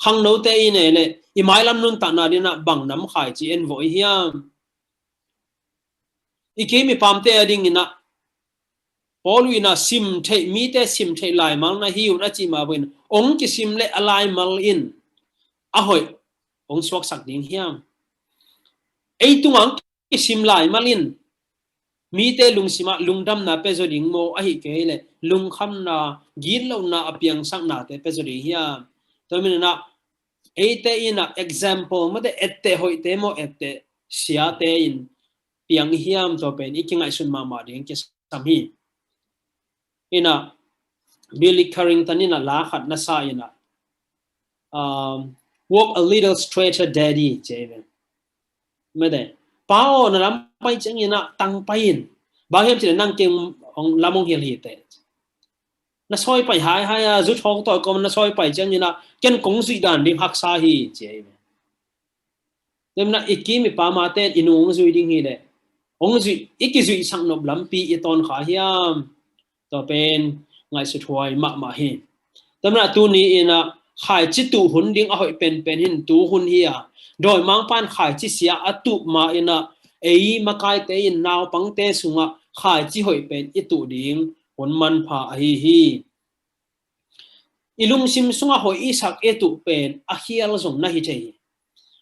Khangnote in ei leh i mailam nuntakna dingin ah bang nam khaici en vawh i hiam. I kim i pamte a dingin ah Paul in ah sim theih, mite sim theih laimal na hi un a cih mah bangin, hong kisim leh a laimal in a hoih hong suaksak ding hiam. Ei tungah hong kisim laimal in mite lungsimah lungdamna pia zaw ding maw, ahih kei leh lungkhamna, gitlohna a piangsaknate pia zaw ding hiam. Tua manin ah eite in ah example, mate, etteh hoihte maw, etteh siate in piang i hiam, tua pen i kingaihsun mahmah ding kisam hi. In ah Billy Carrington in ah la khat na sa in ah, um, "Walk a little straighter, Daddy," ci hi ve. Mate, "Pa aw, na lam pai ciangin ah tang pai in. Bang hiam cih leh nang kei lam hong hilh hi teh. Na sawi pai haihai a, zu thawk tawh kawm na sawi pai ciangin ah ken kong zuih dan ding haksa hi," ci hi ve. Tua manin ah i kim i pamte in i nu hong zui ding hi leh, hong zuih, i kizuihsak nop lampi i tawn kha hiam. Tua pen ngaihsut huai mahmah hi. Tua manin ah tuni in ah khaici tuh hun ding a hoih penpen hi in, tu hun hi a, dawimangpa'n khaici sia a tuh ma in ah ei makaite in naupangte sungah khaici hoih pen i tuh ding hun manpha ahi hi. i lungsim sungah hoih i sak i tuh pen a khial zong na hi thei hi.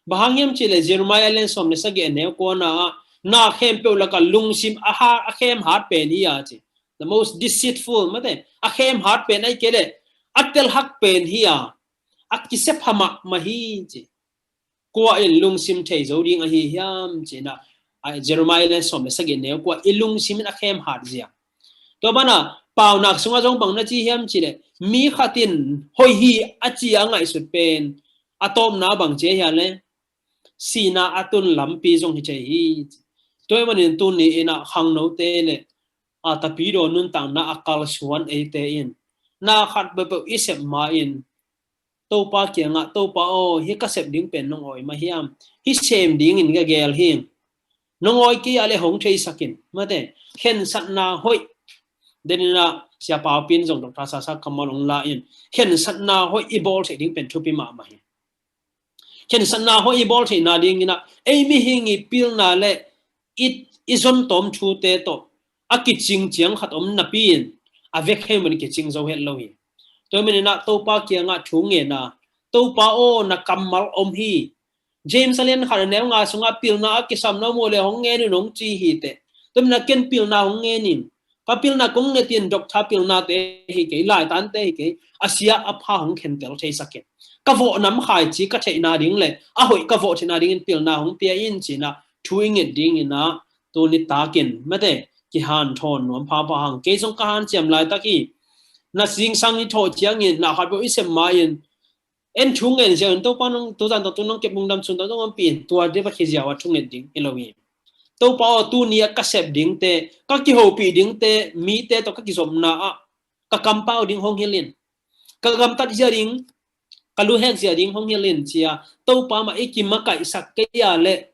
Bang hang hiam cih leh Jeremiah lian sawm le sagih a neu kuana ah na khempeuh lakah lungsim a ha, a khem hat pen hi a ci. The most deceitful, mate, a khem hat pen ahih kei leh a tel hak pen hi a, a kisep ha mahmah hi ci. Kua in lungsim thei zo ding ahi hiam ci-in ah, a, Jeremiah lian sawm le sagih neu kua i lungsim in a khem hat zia. Tua banah Paunak sungah zong bang na ci hiam cih leh mi khat in hoih hi a ci a ngaihsut pen a tawpna bang ci hiam leh sihna a tun lampi zong hi thei hi. Tua ahih manin tuni in ah khangnote le a tapidaw nuntakna a kalsuan eite in na khat peuhpeuh i sep ma-in Topa kiangah, Topa aw, hih ka sep ding pen nong awi mah hiam? Hih sem dingin ka geel hi. Nong awi kei a leh hong theisak in, mate, khensatna hoih. Deninah Sia Pau Pin zong Doctor Sasa kammal hong la in khensatna hoih i bawl theih ding pen thupi mahmah hi. Khensatna hoih i bawl theihna dinginah ei mihing i pilna le i, i zon tawm thute tawh a kicing ciang khat om napi in a vek hei mun kicing zo het lo hi. Tua maninah Topa kiangah thu ngen a, Topa aw, na kammal om hi. James a lian khat a neu nga sungah pilna a kisam na om uh leh hong ngen un hong ci hi teh. Tua maninah ken pilna hong ngen in. Ka pilna kong nget in, doctor pilnate hi kei, laitante hi kei, a sia a pha hong khentel theisak in. Ka vawh nam khaici ka theihna ding le a hoih ka vawh theihna dingin pilna hong pia in ci-inah thu i nget dinginah tuni takin, mate, kihanthawn nuam phapha hang. Kei zong ka hanciam laitak hi. Na zingsang i thawh ciangin na khat peuh i sep ma-in en thu ngen ziau in, Topa nong, tuzan tawh tu nong kep lungdam sun tawh nong ompih in, tua dei va khi ziau a thu nget ding hi lo hi. Topa aw, tuni a ka sep dingte, ka kihopih dingte, mite tawh ka kizopna ah ka kampau ding hong hilh in, ka gamtat zia ding, ka luhek zia ding hong hilh in ci-a Topa mah i kimakaihsak kei a leh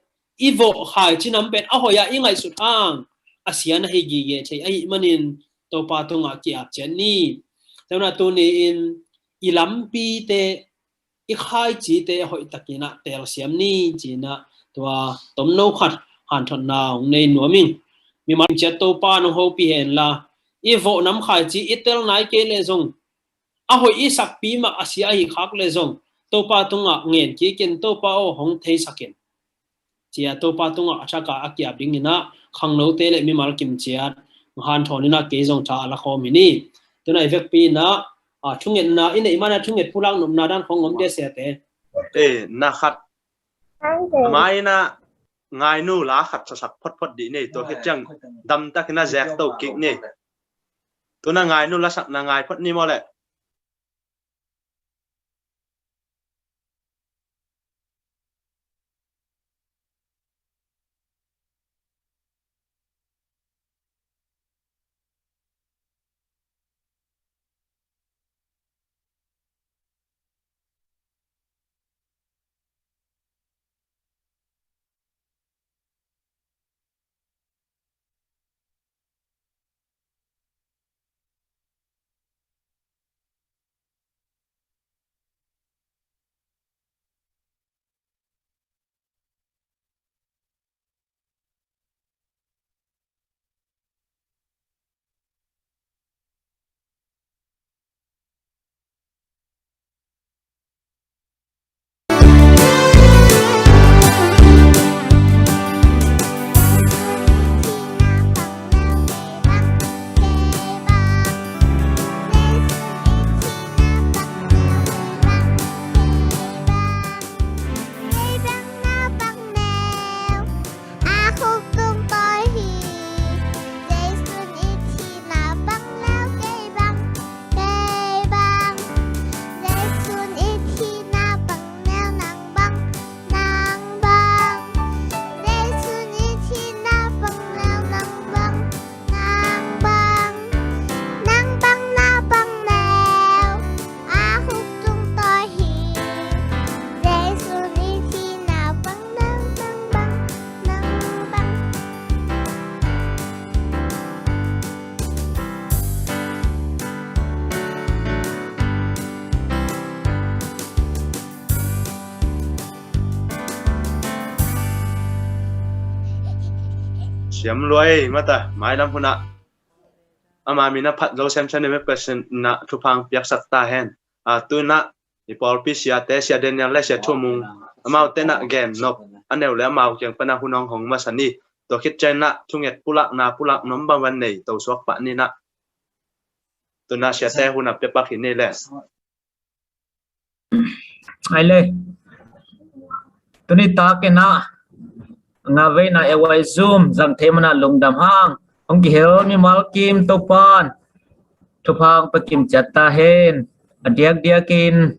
i vawh khaici nam pen a hoih a i ngaihsut hang a sia na hi gige thei ahih manin Topa tungah ki-ap ciat ni. Tua maninah tuni-in i lampite, i khaicite a hoih takinah teelsiam ni ci-inah tua tomno khat hanthotna hong nei nuam ing. Mimal ciat Topa nong hopih hen la, i vawh nam khaici i tel nai kei leh zong, a hoih i sakpi mah a sia ahi khak leh zong, Topa tungah ngen kik in, Topa aw, hong theisak in ci-a Topa tungah a thak a a ki-ap dinginah khangnote le mimal kim ciat hanthawn inah kei zong tha a la khawm hi ni. Tuna i vekpi inah, a, thungetna i neih manah thunget pulak nopna dan khong om dia siate. Eh, na khat. Mai inah ngainu la khat sasak photphot dih ni, tua khit ciang damtakin a zek to kik ni. Tuna ngainu la sakna ngai phot ni maw leh. Siam luai mata, mailam hunah ama min a phat zo semsem ne me president na thupha piaksak ta hen. a, tu-in ah i pawlpi siate, Sia Daniel le Sia Thu Mung, amaute in ah gen nop a neu le amau kiang pan ah hun hong hong masa ni. Tua khit ciangin ah thunget pulakna pulak nuam bang van nei to suak pah ni in ah. Tu-in ah siate hun ah pia pak hi ni le. Ai le. Tuni takin ah nga veina A Y Zoom zang thei man ah lungdam hang hong kihel mimal kim Topan thupha hong pia kim ciat ta hen. A diakdiakin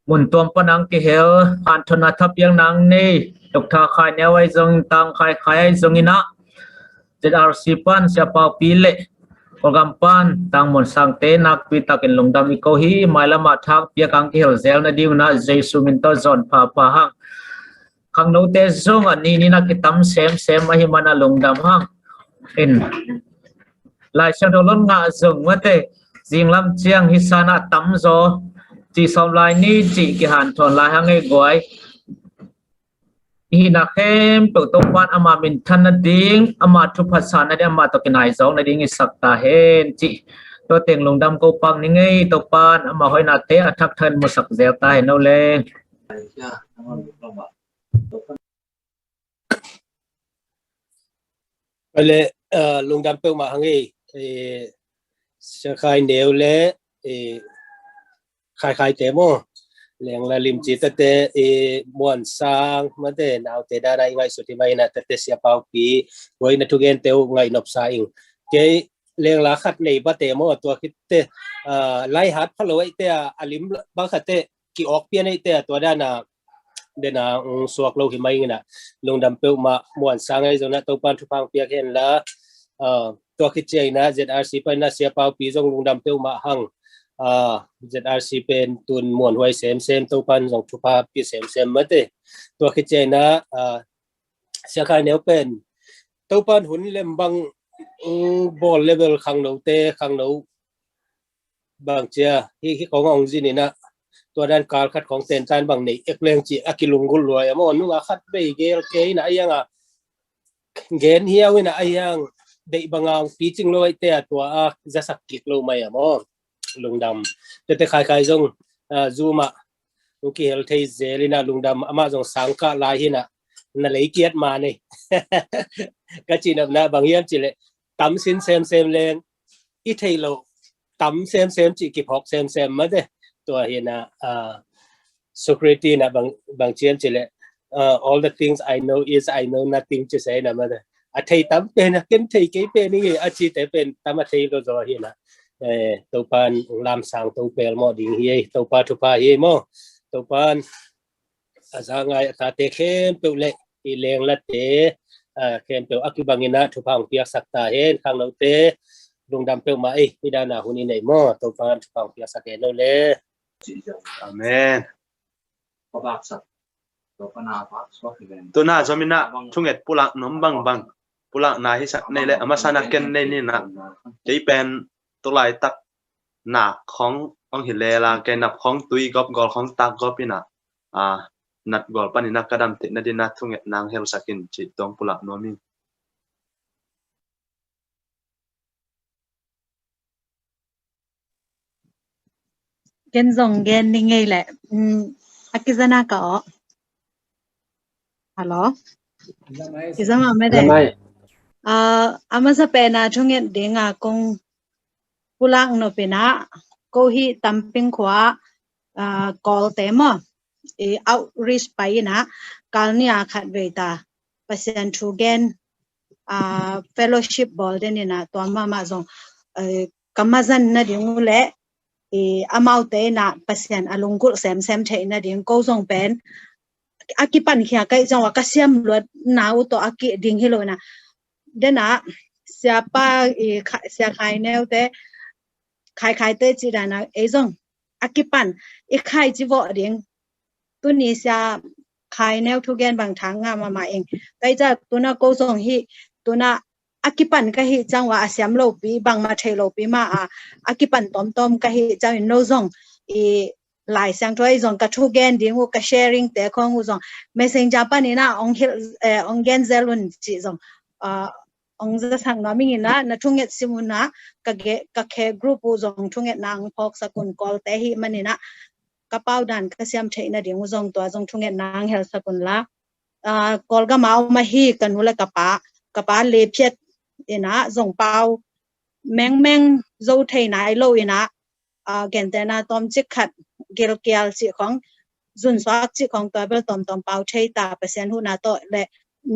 mun tuam pan hong kihel, hanthawn a thapiakna nei, Doctor Khai Neu ahi zong, Tang Khai Khai ahi zongin ah, Z R C pan Sia Pau Pi le Kawlgam pan Tang Muan Sangte nakpi takin lungdam i ko hi. Mailam ah thang piak hong kihel zel nading un ah Jesu min tawh zawn phapha hang. Khangnote zong a ni ni in ah kitam semsem ahih man ah lungdam hang. In Lai Siangtho lon ngah zong mate, zinglam ciang hih san ah tamzaw cih sawm lai ni cih kihanthawn lai hang ei guai. Hih na khempeuh Topan ama minthan nading, ama thupha sa nading, ama tawh kinai zawk nading i sak ta hen cih. Tua teng lungdam ko pak ni ngei. Topan ama hoihnate a thak thak in musak zel ta hen o le. Vale, eh, lungdam peuhmah hang ei, eh, Sia Khai Neu le, eh, Khai Khai te maw, Lengla Lim ci tate, eh, Muan Sang mate, naute dan a i ngaihsut hi mai in ah tate, Sia Pau Pi, tua in ah thugente uh ngaih nop sa ing. Kei Lengla khat nei pa te maw, tua khit te, ah, lai hat pha lo ei te a, a lim bang khat te, ki-awk pian ei te a, tua dan a, den a, mm, suak lo hi mai in ah, lungdam peuhmah. Muan Sang ahi zong in ah Topan thupha hong piak hen la, ah, tua khit ciang in ah Z R C pan in ah Sia Pau Pi zong lungdam peuhmah hang, ah, Z R C pen tun muanhuai semsem, Topan zong thupha pia semsem mate. Tua khit ciang in ah, ah, Sia Khai Neu pen Topan hun lem bang, mm, bawl level khangnote, khangno bang cia, hi, hi kong ong zin in ah, tua dan kal khat kong tentan bang nei ek leng ci a kilunggulh luai a maw, nung a khat bei gel kei in ah a hiang a, gen hiau in ah a hiang, deih bang a ong picing lo ei te a, tua a zasak kik lo mai a maw. Lungdam. Tete Khai Khai zong, ah, Zoom ah hong kihel thei zel in ah lungdam, amah zong sangkah lai hi in ah, na lei kiat ma nei. Ka cihnopna bang hiam cih leh, tam sin semsem leng, i theih loh tam semsem cih kiphawk semsem mate. Tua hi in ah, ah, Socrates in ah bang, bang ci hiam cih leh, ah, "All the things I know is I know nothing," ci se in ah mate. A thei tam pen, a ken thei kei pen ing e, a cite pen tam a thei lo zaw hi in ah. Eh, Topan lamsang to pelmawh ding hi ei, Topa thupha hi ei maw. Topan a za ngai a tate khempeuh le i lenglate, ah, khempeuh a kibang in ah thupha hong piaksak ta hen. Khangnote lungdam peuhmah ei, i dan a hun i nei maw, Topan thupha hong piaksak hen o le. Amen. Tu-in ah zom in ah thunget pulak nuam bangbang pulakna hisak nei le, a masa in ah ken nei ni in ah, kei pen tu laitak nak khong ong hi lela, kei nap khong tui gawp, gawl khong tak gawp in ah, ah, nat gawl pan in ah ka dam theih nading in ah thunget nang helsak in cih tuang pulak nuam hi. Ken zong gen ni ngei leh, mm, a kiza na ka aw. Hello? Kiza mah mede. Ah, a masa pen a thunget ding a kong pulak nop in ah, ko hih Tamping khua, ah, Kawlte maw, i outreach pai in ah, kal ni a khat vei ta Pasian thu gen, ah, fellowship bawl den in ah, tua mahmah zong, eh, ka mazan nading uh leh, eh, amaute in ah Pasian a lunggulh semsem theih nading, ko zong pen a kipan khia ka hih zong a, ka siam luatna uh tawh a kih ding hi lo in ah, den ah, siapa, eh, Kha-, Sia Khai Neu te, Khai Khai te cih dan a, ei zong a kipan i khai ci vawh ding. Tuni Sia Khai Neu thugen bang thang nga mahmah ing. Ka hih ciang tu-in ah ko zong hih, tu-in ah a kipan ka hih ciang ua, a siam lopi, bangmah thei lopi mah a, a kipan tawmtawm ka hih ciang in, no zong i Lai Siangtho ei zong ka thugen ding uh, ka sharing te khong uh zong Messenger pan in ah ong hilh, eh, ong gen zel un cih zong, ah, hong zasak nuam ing in ah, na thunget sim un ah, ka ge-, ka care group uh zong thungetna hong phawksak un, Kawlte ahih manin ah, ka pau dan ka siam theih nading uh zong tua zong thungetna hong helsak un la. Ah, Kawlgam ah om ahi ka nu le ka pa, ka pa lephiat in ah zong pau mengmeng zo thei nai lo in ah, ah, gentehna tawmcik khat, gilkial cih khong, zunsuak cih khong, tua bel tawmtawm pau thei ta, Pasian huhna tawh le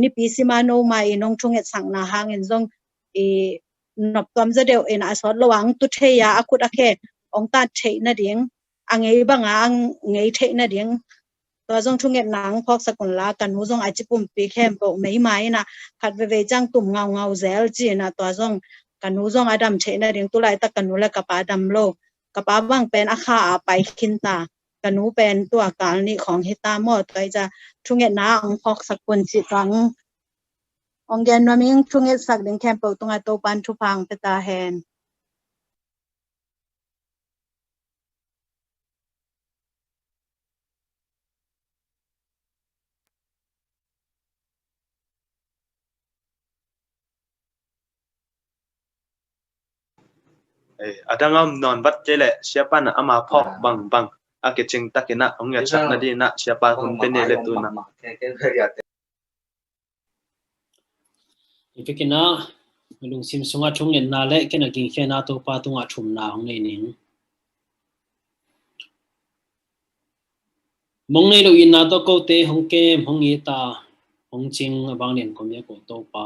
nipi sima no ma i nong thungetsakna hangin zong i nop tuam zaw deuh in a sawt lo a hong tu thei a, a khut a khe hong tat theih nading, a ngei banga a ngei theih nading, tua zong thungetna hong phawksak un la. Ka nu zong a ci pumpi khempeuh meima in ah, khat veivei ciang tum ngaungau zel ci in ah, tua zong ka nu zong a dam theih nading, tu laitak ka nu le ka pa dam lo, ka pa bang pen a kha a pai khin ta, ka nu pen tua kal nih khawng hi ta maw, tua hi ciang thungetna hong phawksak un cih tua hong gen nuam ing. Thungetsak ding khempeuh tungah Topan thupha hong pia ta hen. Eh, a dang a om nawn vat kei leh, siapa in ama phawk bangbang a kicing takin ah hong ngetsak nading in ah siapa hun pia ni le tu in ah. Hi vekin ah, lungsim sungah thungetna le ken a gingkhiatna Topa tungah thumna hong nei ning. Mong nei lo itna tawh kote hong kem, hong it a, hong cing a bang lian kua miak uh Topa,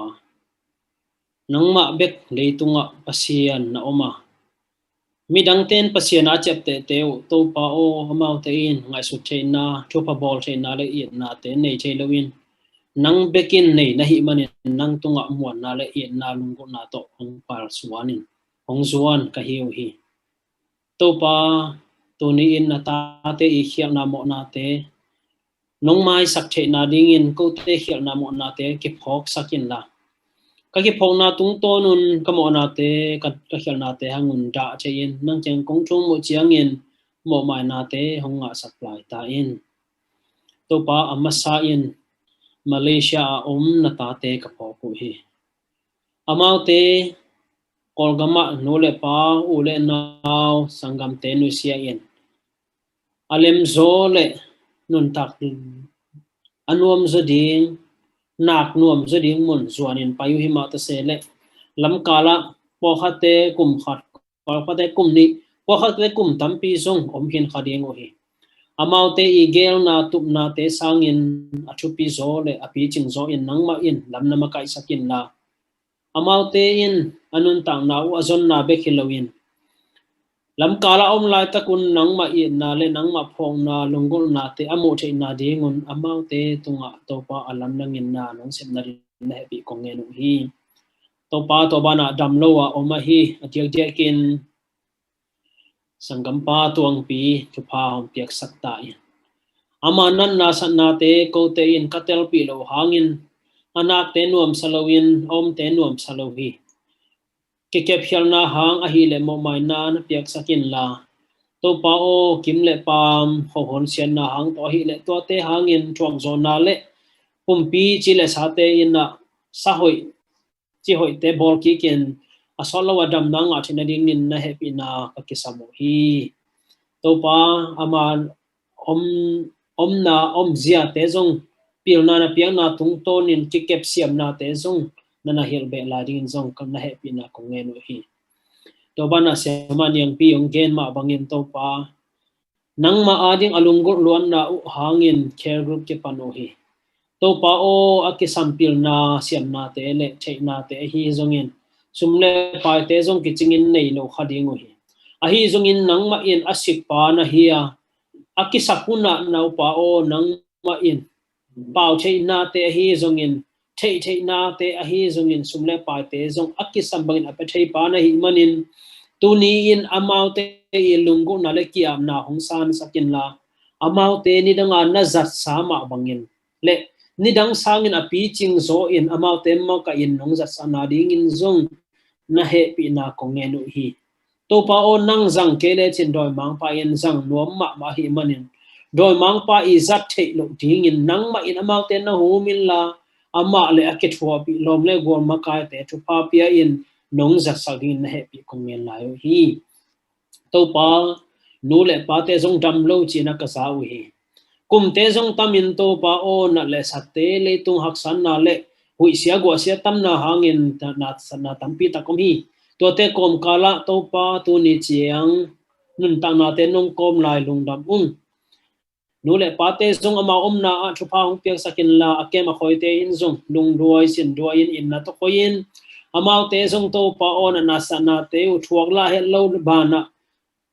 nangmah bek leitungah Pasian na om a, midangte in Pasian a ciaptehte uh Topa aw, amaute in ngaihsut theihna, thupha bawl theihna le itnate nei thei loin, nang bekin nei na hih manin nang tungah muanna le itna lunggulhna tawh hong palsuan in, hong zuan ka hi uh hi. Topa, tuni-in na tate i khialhna mawhnate, nong maisak theihna dingin kote khialhna mawhnate kiphawksak inla, ka kiphawkna tungtawn un ka mawhnate, ka, ka khialhnate hang un dah thei-in nang kiang kong thum uh ciangin mawhmainate hong ngahsak lai ta in. Topa, a masa in Malaysia a om na tate ka phawk uh hi. Amaute Kawlgamah nu le pa, u le nau, sanggamte nusia in, a lemzaw le nuntak a nuamzaw ding, nak nuamzaw ding mun zuanin pai uh hi mah ta se leh, lamkalah pawlkhatte kum khat, pawlkhatte kum nih, pawlkhatte kum tampi zong om khin kha ding uh hi. Amaute i geelna tupnate sangin a thupi zaw le a picing zaw in nangmah in lam na makaihsak inla, amaute in a nuntakna uh a zonna bek hi loin, lamkal a om laitak un nangmah itna le nangmah phawkna lunggulhnate a muh theihna dingun amaute tungah Topa a lam na nginna nong sepna ding na hehpih kong ngen uh hi. Topa, tua banah dam lo a om ahi a diakdiakin sanggampa Tuangpi thupha hong piaksak ta in. Ama natna satnate kote in ka telpih loh hangin a nakte nuamsa loin a omte nuamsa lo hi. Kikepkhialhna hang ahih leh mawhmaina na piaksak inla, Topa aw, kim le paam, khuahun siatna hang tawh ahih leh tuate hangin thuakzawhna le pumpi ci le sate in ah sahoih cihoihte bawl kikin a sawt lo a damna ngah theih nadingin na hehpihna ka kisam uh hi. Topa, ama om, omna, omziate zong pilna na piakna tungtawnin kikepsiamnate zong na na hilh beh lai dingin zong ka na hehpihna kong ngen uh hi. Tua banah Siamah Niangpi hong gen mah bangin Topa, nangmah ading a lunggulh luanna uh hangin care group kipan uh hi. Topa aw, a kisam pilna siamnate le theihnate ahi zongin sum le paite zong kicingin nei lo kha ding uh hi. Ahi zongin nangmah in a sikpa na hi a, a kisak hunah naupa aw, nangmah in pau theihnate ahi zongin, theih theihnate ahi zongin, sum le paite zong a kisam bangin a pia theipa na hih manin, tuni-in amaute i lunggulhna le ki-apna hong sansak inla, amaute nidanga na zatsa mah bangin le nidang sangin a picing zaw in amaute makahin nong zatsahna dingin zong na hehpihna kong ngen uh hi. Topa aw, nang zang kei lecin dawimangpa in zang nuam mahmah ahih manin, dawimangpa i zat theih loh dingin nangmah in amaute na hum inla, amah le a kithuahpih lawm le gual makaite thupha pia in nong zatsak dingin na hehpih kong ngen lai uh hi. Topa, nu le pate zong dam lo cihna ka za uh hi. Kumte zong tamin Topa aw, nat le satte, leitung haksatna le huihsia guahsia tamna hangin na, na, na tampi tak om hi. Tuate kawmkalah Topa tuni ciang nuntaknate nong kawm lai lungdam ung. Nu le pate zong amau omna ah thupha hong piaksak inla, a kem a khawite in zong lungduai sinduai in, inna tawh khoi in, amaute zong Topa aw, na nasahnate uh thuak la het lo banah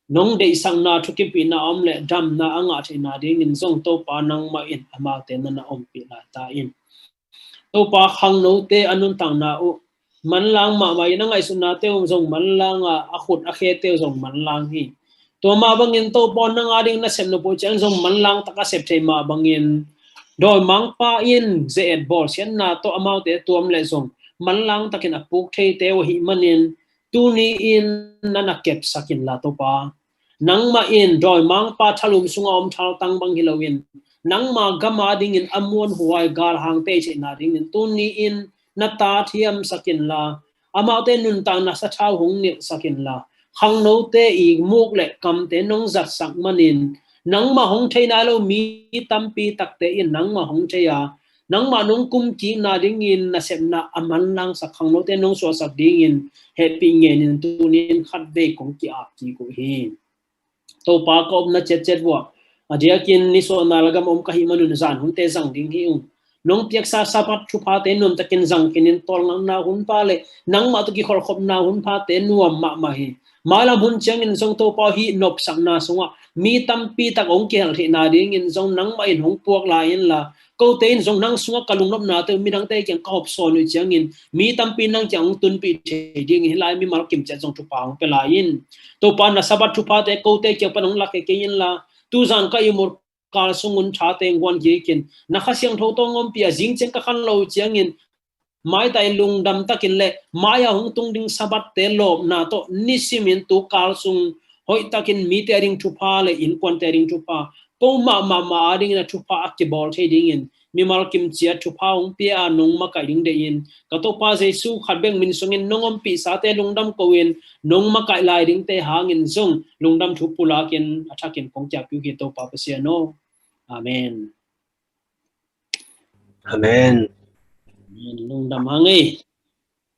nong deihsakna, thukipihna om le damna a ngah theihna dingin zong Topa nangmah in amaute na na ompih lai ta in. Topa, khangnote a nuntakna uh manlang mahmah in, a ngaihsutnate uh zong manlang a, a khut a khete uh zong manlang hi. Tua mah bangin Topa, nang ading na sep nop uh ciang zong manlang tak a sep thei mah bangin, dawimangpa in ze-et bawlsiatna tawh amaute tuam le zong manlang takin a puk theite uh ahih manin, tuni in na na kepsak inla Topa, nangmah in dawimangpa thalum sungah om thaltang bang hi loin, nangma gam adingin a muanhuai galhangte i theihna dingin tuni in na tathiamsak inla, amaute nuntakna sathau hong nilhsak inla, khangnote i muk le kamte nong zatsak manin, nangmah hong thei nai lo mi tampi takte in nangmah hong thei a, nangmah nong kumkikna dingin nasepna a manlangsak, khangnote nong suahsak dingin hehpih ngenin tuni in khatvei kong ki-ap kik uh hi. Topa, ka omna ciatciat vuah a diakin nisuahna la gam om ka hih manun zan hunte zang ding hi ung. Nong piaksa Sabbath thuphate nuamtakin zang khinin tawlngatna hunpha le nangmah tawh kikholhkhopna hunphate nuam mahmah hi. Mailam hun ciangin zong Topa, hih nopsakna sungah mi tampi tak hong kihel theihna dingin zong nangmah in hong puak lai inla, kote in zong nang sungah ka lungnopnate uh midangte kiang ka hopsawn uh ciangin mi tampi nang kiang hong tunpih thei dingin hih lai mimal kimciat zong thupha hong pia lai in. Topa, na Sabbath thuphate kote kiang pan hong lak kei inla, tuzan ka ihmut kal sung un thate hong guan kikin, na Kha Siangtho tawh hong ompih a, zing ciang ka khan lo uh ciangin maitai lungdam takin le mai-ah hong tung ding Sabbath-te lawpna tawh nisimin tu kal sung hoihtakin mite ading thupha le innkuante ading thupha, ko mahmah mah adingin a thupha a kibawl thei dingin mimal kimciat thupha hong pia a nong makaih ding deihin, ka Topa Jesu khat bek min sungin nong ompihsate lungdam ko-in nong makaih lai dingte hangin zong lungdam thu pulakin a thakin kong ki-ap uh hi, Topa Pasian aw. Amen. Amen. Amen. Lungdam hang ei.